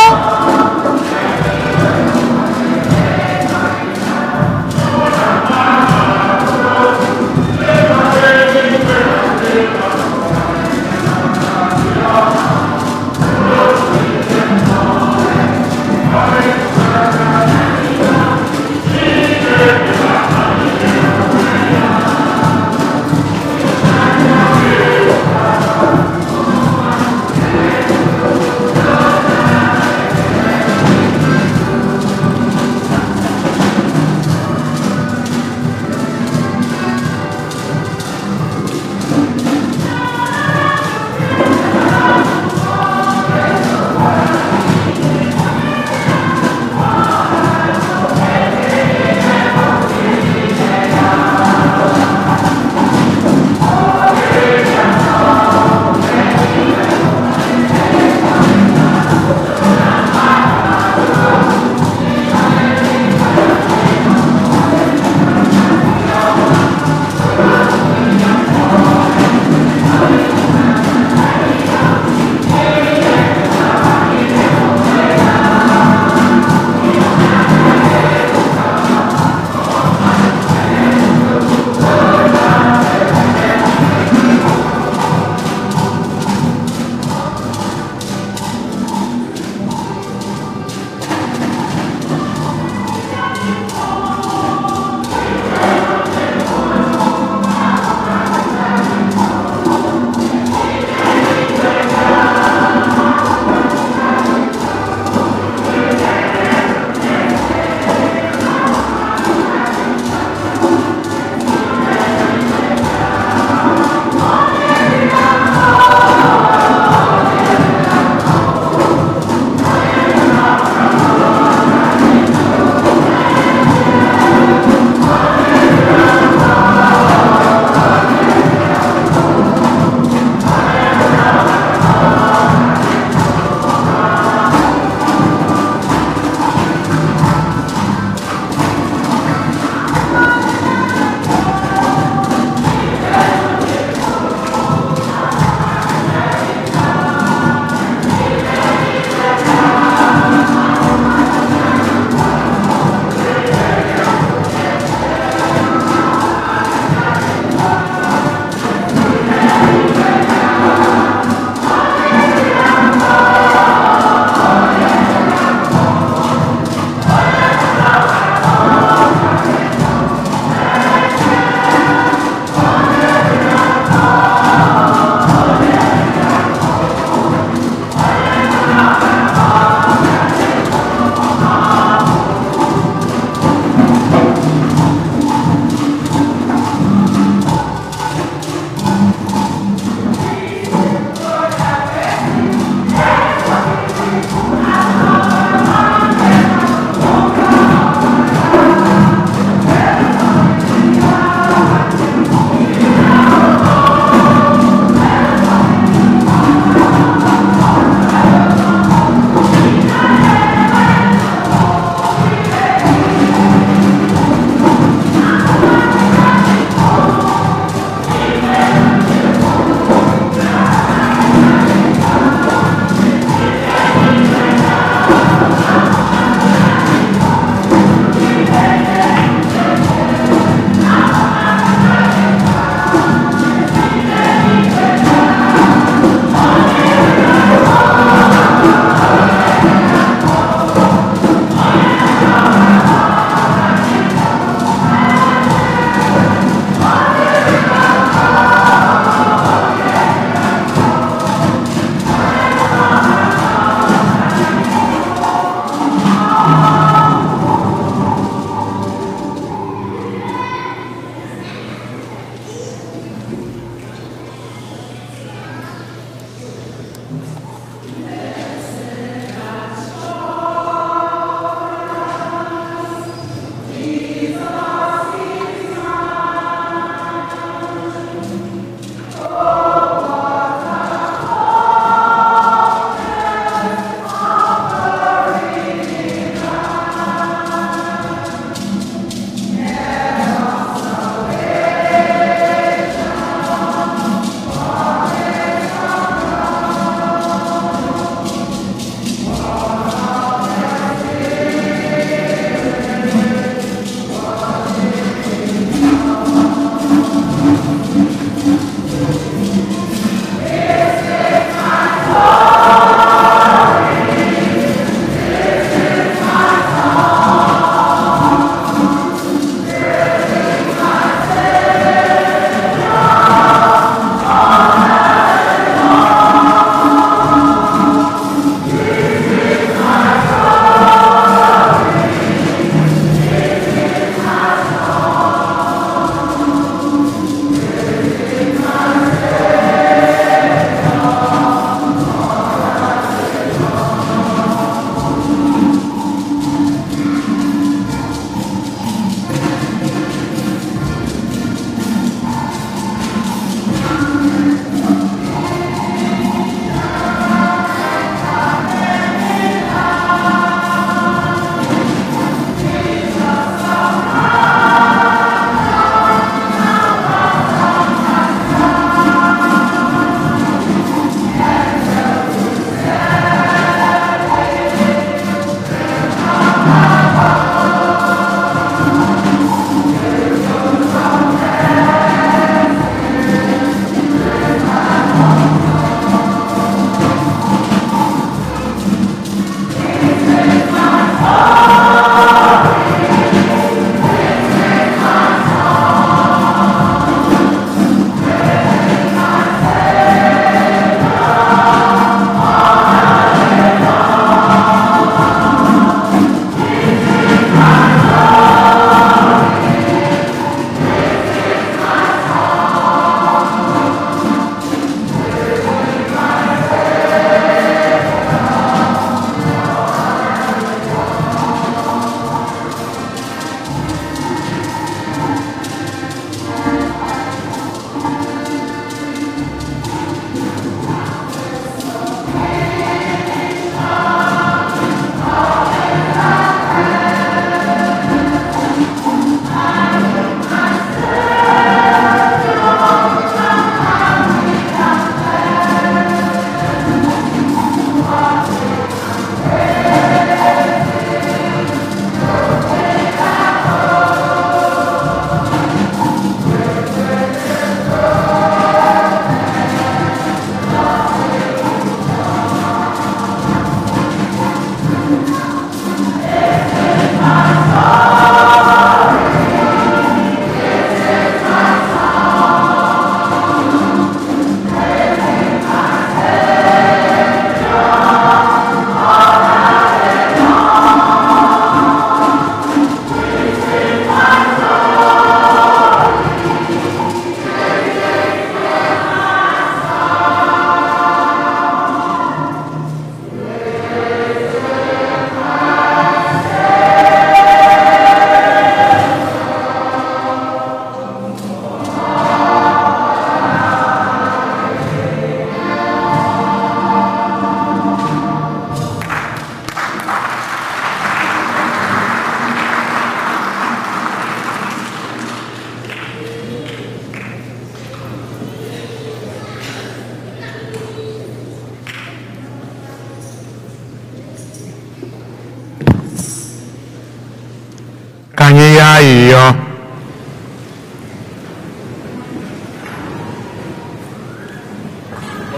Ayịyọ.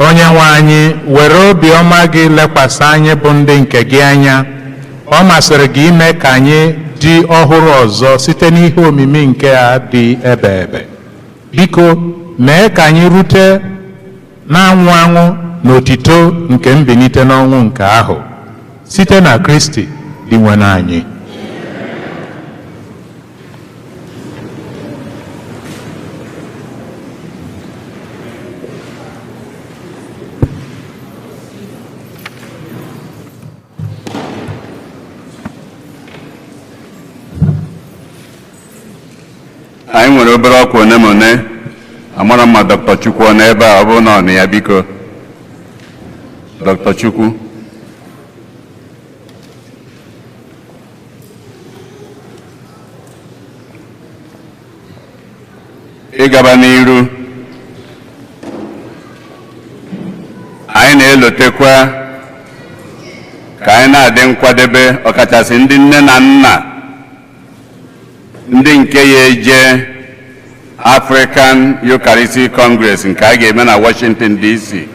Onye nwe anyị, were obiọma gị lekwasị anyị bụ ndị nke gị anya. Ọ masịrị gị ime ka anyị dị ọhụrụ ọzọ site n'ihe omimi nke a dị ebe ebe. Biko mee ka anyị rute na-anwụ anwụ n'otito nke mbilite n'ọnwụ nke ahụ, site na Kristi Dinwenụ anyị. Anyị nwere obere ọkwa one ma one. Amara mma Dr. Chukwu ọ n'ebe a, ọ bụrụ na ọ nọ ya, biko Dr. Chukwu. Ịgaba n'iru, anyị na-elotekwa ka anyị na-adị nkwadebe, ọkachasị ndị nne na nna ndị nke ya eje African Eucharistic Congress nke a ga-eme na Washington DC.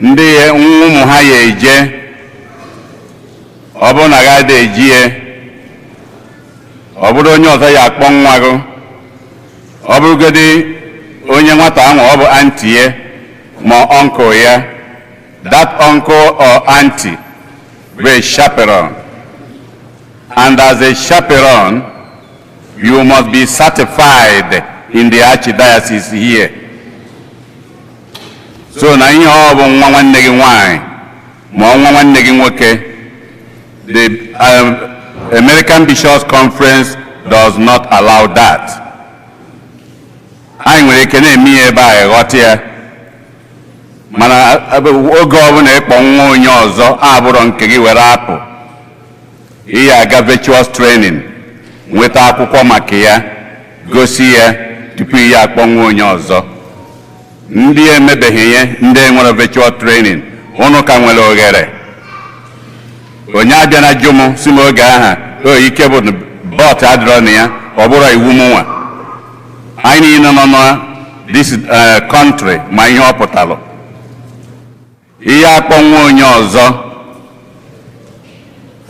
Ndị ụmụ ha ya eje, ọ bụrụ na ha ada eji ya, ọ bụrụ onye ọzọ ya akpọ nwa gị, ọ bụrụgodị onye nwata ahụ ọ bụ auntie ya ma uncle ya, that uncle or auntie bụ a chaperone, and as a chaperone you must be certified in the archdiocese here. So na ihe ọ bụ nwa nwanne gị nwanyị ma ọ nwa nwanne gị nwoke, the American Bishops Conference does not allow that. Anyị nwere ike na-eme ya ebe a, ghọta ya, mana oge ọbụla ịkpọ nwa onye ọzọ abụrọ nke gị were apụ, ihe aga virtuous training, nweta akwụkwọ maka ya, gosi ya tupu ihe akpọ nwa onye ọzọ. Ndị emebeghị ihe, ndị nwere virtual training, ụnụ ka nwere oghere. Onye abịa na jụ m si m oge aha o ike bụ bọt adịrọ na ya, ọ bụrụ iwu m nwa. Anyị niile nọ na this country ma ihe ọ pụtalụ. Ihe akpọ nwa onye ọzọ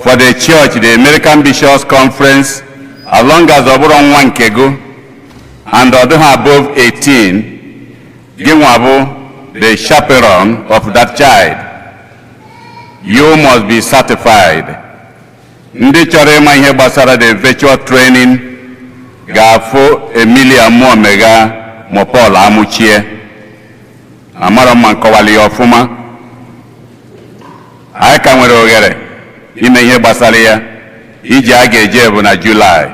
for the church, the American Bishops Conference, as long as ọ bụrụ nwa nke gị and ọ dịghị above 18, gị nwa bụ the chaperone of that child, you must be certified. Ndị chọrọ ịma ihe gbasara the virtual training ga-afụ Emilia Muomega ma Paul Amuchie. Amara mma nkọwali ya ọfụma. Anyị ka nwere oghere ime ihe gbasara ya. Iji a ga-eje bụ na Julaị.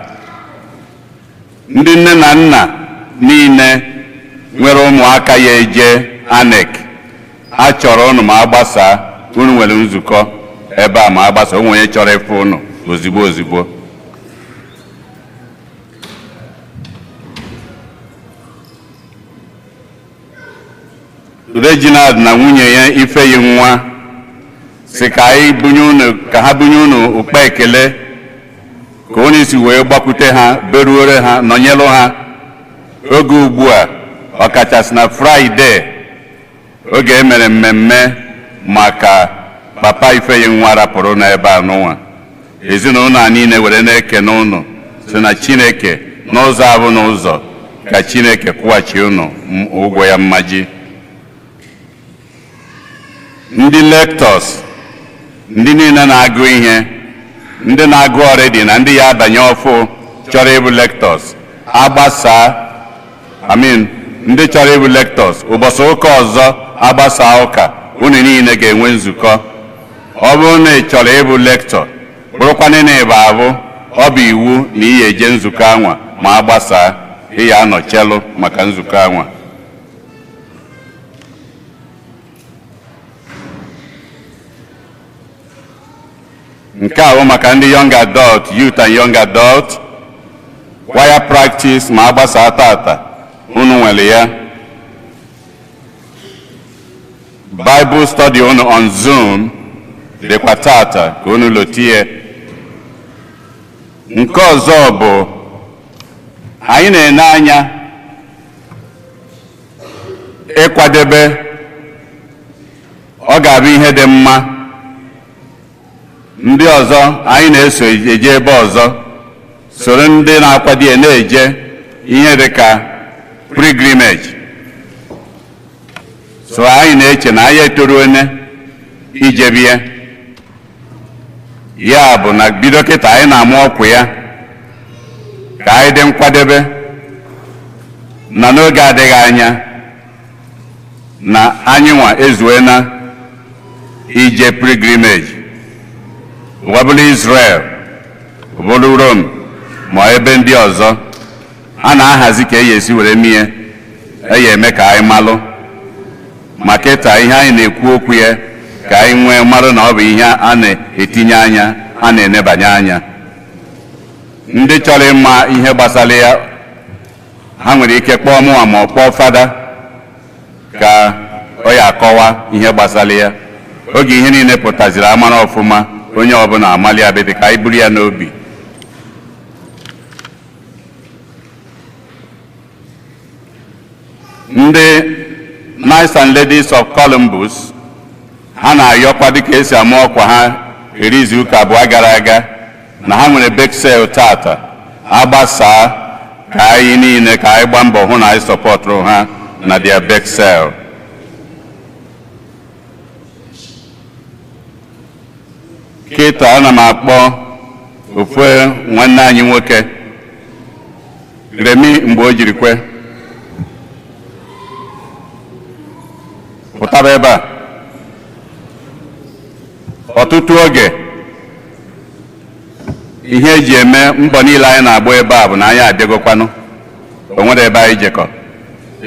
Ndị nne na nna niile nwere ụmụaka ya eje ANEC, a chọrọ unu ma agbasaa, unu nwere nzukọ ebe a ma agbasa, onwe onye chọrọ ịfụ unu ozigbo ozigbo. Reginald na nwunye ya Ifeyi nwa si ka anyị bunye unu, ka ha bunye unu ụkpa ekele ka unu si wee gbakwute ha, beruore ha, nọnyelụ ha oge ugbu a, ọkachasị na Fraịde oge e mere mmemme maka papa Ifeyi nwa rapụrụ n'ebe a n'ụwa. Ezinụlọ a niile were na-ekene unu, si na Chineke n'ụzọ abụ n'ụzọ ka Chineke kwụghachi unu ụgwọ ya mmaji. Ndị lectors, ndị niile na-agụ ihe, ndị na-agụ already na ndị ya abanye ọfụ chọrọ ịbụ lectors, agbasaa, I mean, ndị chọrọ ịbụ lectors, ụbọchị ụka ọzọ agbasaa ụka, unu niile ga-enwe nzukọ. Ọ bụrụ na ị chọrọ ịbụ lector, bụrụkwana na ịba abụ, ọ bụ iwu na ị ga-eje nzukọ anwa ma agbasaa, ị ya anọchelụ maka nzukọ anwa. Nke a bụ maka ndị young adult, youth and young adult choir practice ma agbasaa tata, unu nwere ya. Bible study unu on Zoom dịkwa tata ka unu lotie. Nke ọzọ bụ anyị na-ene anya ịkwadebe, ọ ga-abụ ihe dị mma. Ndị ọzọ anyị na-eso eje ebe ọzọ, soro ndị na-akwado ya na-eje ihe dị ka pilgrimage. So anyị na-eche na anyị etoruone ijebie ya, bụ na bido kịta anyị na-amụ ọkwụ ya ka anyị dị nkwadebe na n'oge adịghị anya na anyị nwa ezuena ije pilgrimage, ọ bụrụ Israel, ọ bụrụ Rome, ma ebe ndị ọzọ a na-ahazi ka e esi were mie e ya eme ka anyị malụ. Ma kịta ihe anyị na-ekwu okwu ya, ka anyị nwee marụ na ọ bụ ihe a na-etinye anya, a na-enebanye anya. Ndị chọrọ ịma ihe gbasara ya, ha nwere ike kpọọ mụnwa ma ọ kpọọ Fada ka ọ ya akọwa ihe gbasara ya. Oge ihe niile pụtaziri amara ọfụma, onye ọbụla amali ya dị ka anyị buru ya n'obi. Ndị Knights and Ladies of Columbus, ha na-ayọkwa dịka esi ama ọkwa ha eri izu ụka 2 gara aga na ha nwere bake sale tata. Agbasaa ka anyị niile ka anyị gbaa mbọ hụ na anyị sọpọtụrụ ha na their bake sale. Kịta ana m akpọ ofu nwanne anyị nwoke, Remi, mgbe o jiri kwe pụtaba ebe a. Ọtụtụ oge ihe eji eme mbọ niile anyị na-agba ebe a bụ na anyị abịagokwanụ, o nwere ebe anyị jekọ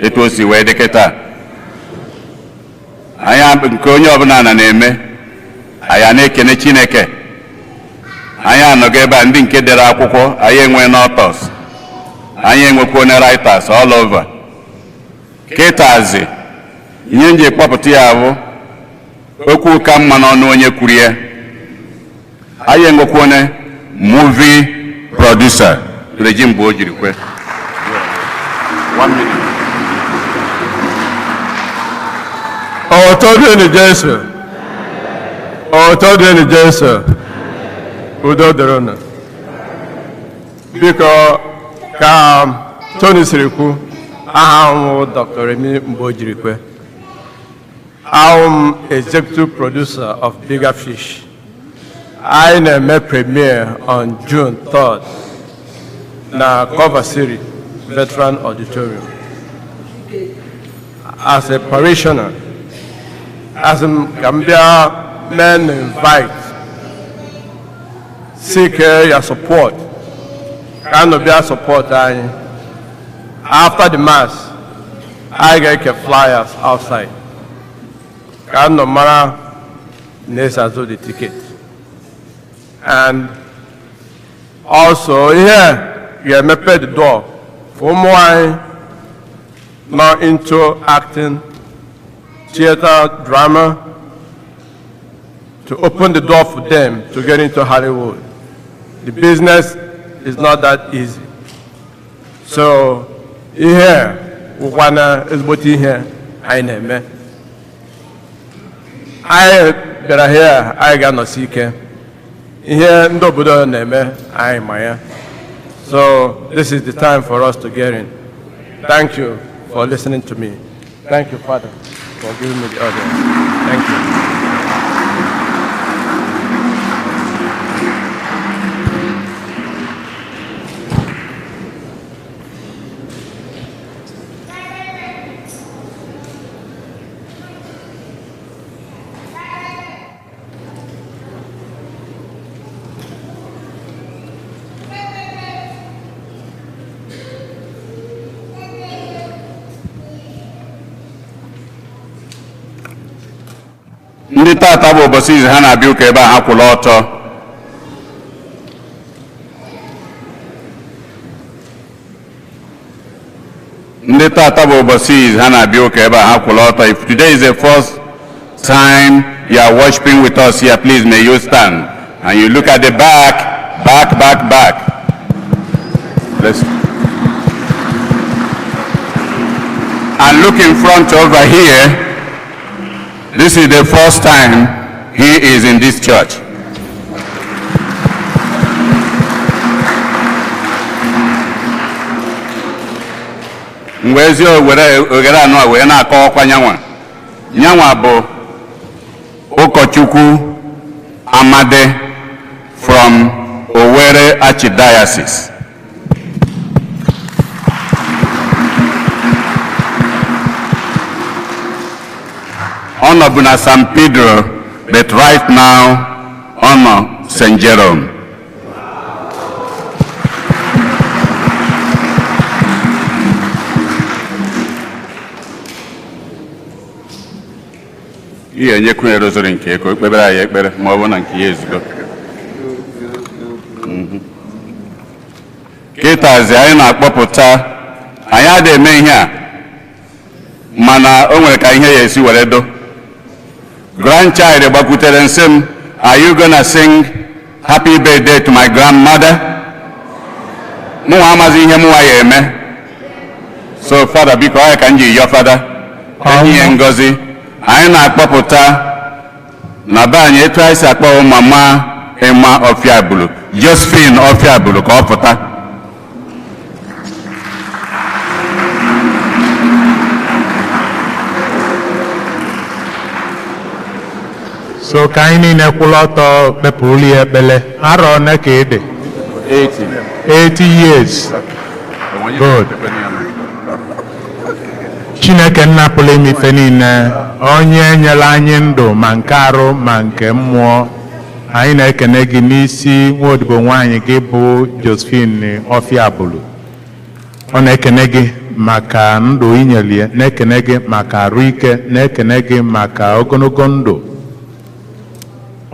etu o si wee dị kịta. Anyị nke onye ọbụla na na-eme, anyị a na-ekene Chineke. Anyị anọgo ebe a, ndị nke dere akwụkwọ, anyị enwe authors, anyị enwekwa onye writers all over. Kịtazi ihe m ji kpọpụta ya bụ okwu ka mma n'ọnụ onye kwuru ya. Anyị enwekwa onye movie producer, Regime, mgbe o jiri kwe. One minute. Otito dịrị Jesu. Otito dịrị Jesu. Udo dịrị unu. Biko, ka Tony siri kwu, aha m bụ Dr. Remi Mgbojirikwe. I'm executive producer of Bigger Fish. Anyị na-eme premiere on June 3rd na Culver City Veteran Auditorium. As a parishioner, as m ka m bịa mee na invite, seek your support, ka unu bịa support anyị. After the mass, anyị ga-eke flyers outside ka unu mara na-esi azụ the ticket. And also ihe ga-emepe the door for ụmụ anyị nọ into acting, theater, drama, to open the door for them to get into Hollywood. The business is not that easy. So ihe wụkwana ezigbote ihe anyị na-eme. Anyị bịara here, anyị ga-anọsi ike. Ihe ndị obodo na-eme, anyị ma ya. So this is the time for us to get in. Thank you for listening to me. Thank you, Father, for giving me the audience. Thank you. Ndị tata bụ ụbọchị izu ha na-abịa ụka ebe a, ha kwụrụ ọtọ. Ndị tata bụ ụbọchị izu ha na-abịa ụka ebe a, ha kwụrụ ọtọ. If today is the first time you are worshiping with us here, please may you stand and you look at the back, back, back, back. Let's and look in front over here. This is the first time he is in this church. Mgbe ezi were oghere anụ a wee na-akọ ọkwa nyanwa nyanwa bụ ụkọchukwu Amade from Owerri Archdiocese. Ọ nọbụ na San Pedro, but right now ọ nọ St. Jerome. Ihe enyekwu ya rosary nke ka o kpebere anyị ekpere ma ọ bụ na nke ya ezugo. Kịtazi anyị na-akpọpụta, anyị adịghị eme ihe a, mana o nwere ka ihe ya esi were do. Grandchild gbakwutere nsị m, "Are you gonna sing happy birthday to my grandmother?" Mụnwa amaghị ihe mụnwa ya eme. So Fada, biko, ọ ya ka m ji yọọ Fada enyi ya ngozi. Anyị na-akpọpụta na be anyị etu anyị si akpọ mama Emma Ofiabulu, Josephine Ofiabulu, ka ọ pụta. So ka anyị niile kwụrụ ọtọ kpepụrụ ya ekpele. Arọ one ka ị dị? 80. 80 years. Good. Chineke nna pụrụ ime ife niile, onye nyere anyị ndụ ma nke arụ ma nke mmụọ, anyị na-ekene gị n'isi nwaodibo nwaanyị gị bụ Josephine Ofiabulu. Ọ na-ekene gị maka ndụ inyelie, na-ekene gị maka arụ ike, na-ekene gị maka ogologo ndụ.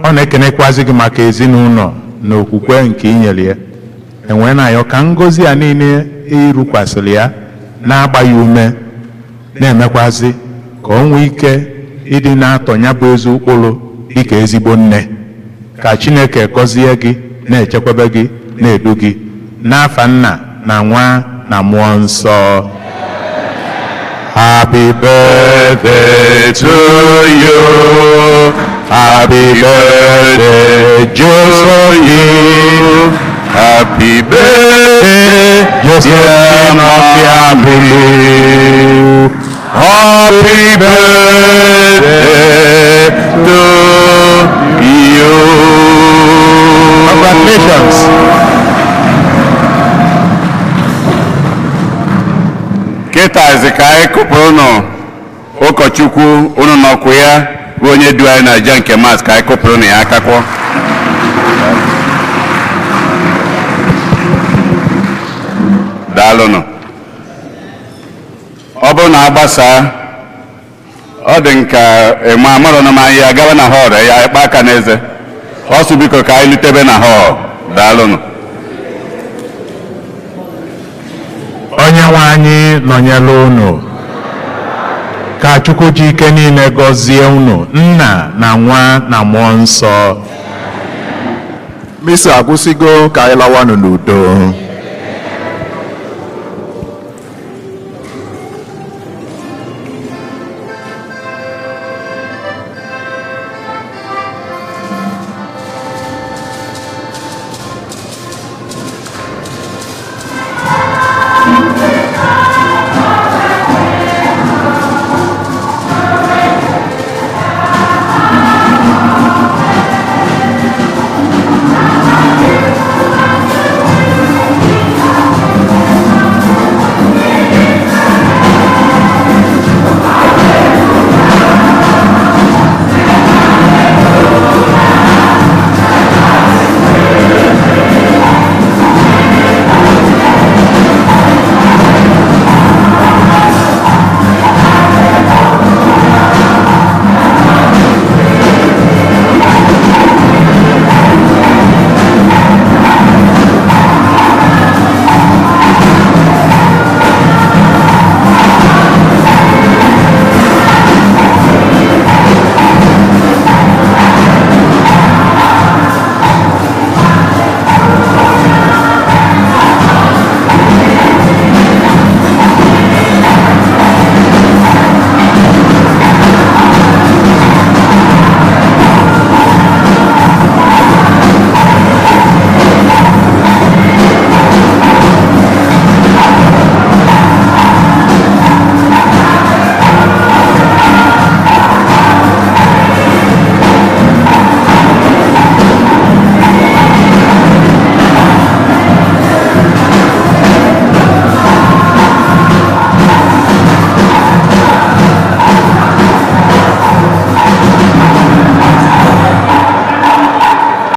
Ọ na-ekenekwazi gị maka ezinụlọ na okwukwe nke inyelie. Enwee na-ayọ ka ngọzi a niile irukwasịrị ya na-agba ya ume, na-emekwazi ka o nwee ike ịdị na-atọ ya bụ ezi ụkpụrụ dịka ezigbo nne. Ka Chineke gọzie gị, na-echekwebe gị, na-edu gị, n'afa Nna na Nwa na Mmụọ Nsọ. Happy birthday to you. Happy birthday, Josephine. Happy birthday, Josephine Ofiabulu. Happy birthday to you. Congratulations. Kịtazi ka anyị kụpụrụ nụ ụkọchukwu unu nọkwu ya bụ onye du anyị na aja nke Mass, ka anyị kụpụrụ nụ ya akakwọ. Daalụnụ. Ọ bụrụ na agbasaa, ọ dị nka ma amarọ na m anyị agawa na hall ya ịkpa aka n'eze. Ọsụ biko ka anyị lutebe na hall. Daalụnụ. Onye nwe anyị nọnyere unu. Ka Chukwu ji ike niile gọzie unu, Nna na Nwa na Mmụọ Nsọ. Misa agwụsịgo, ka anyị lawanụ n'udo.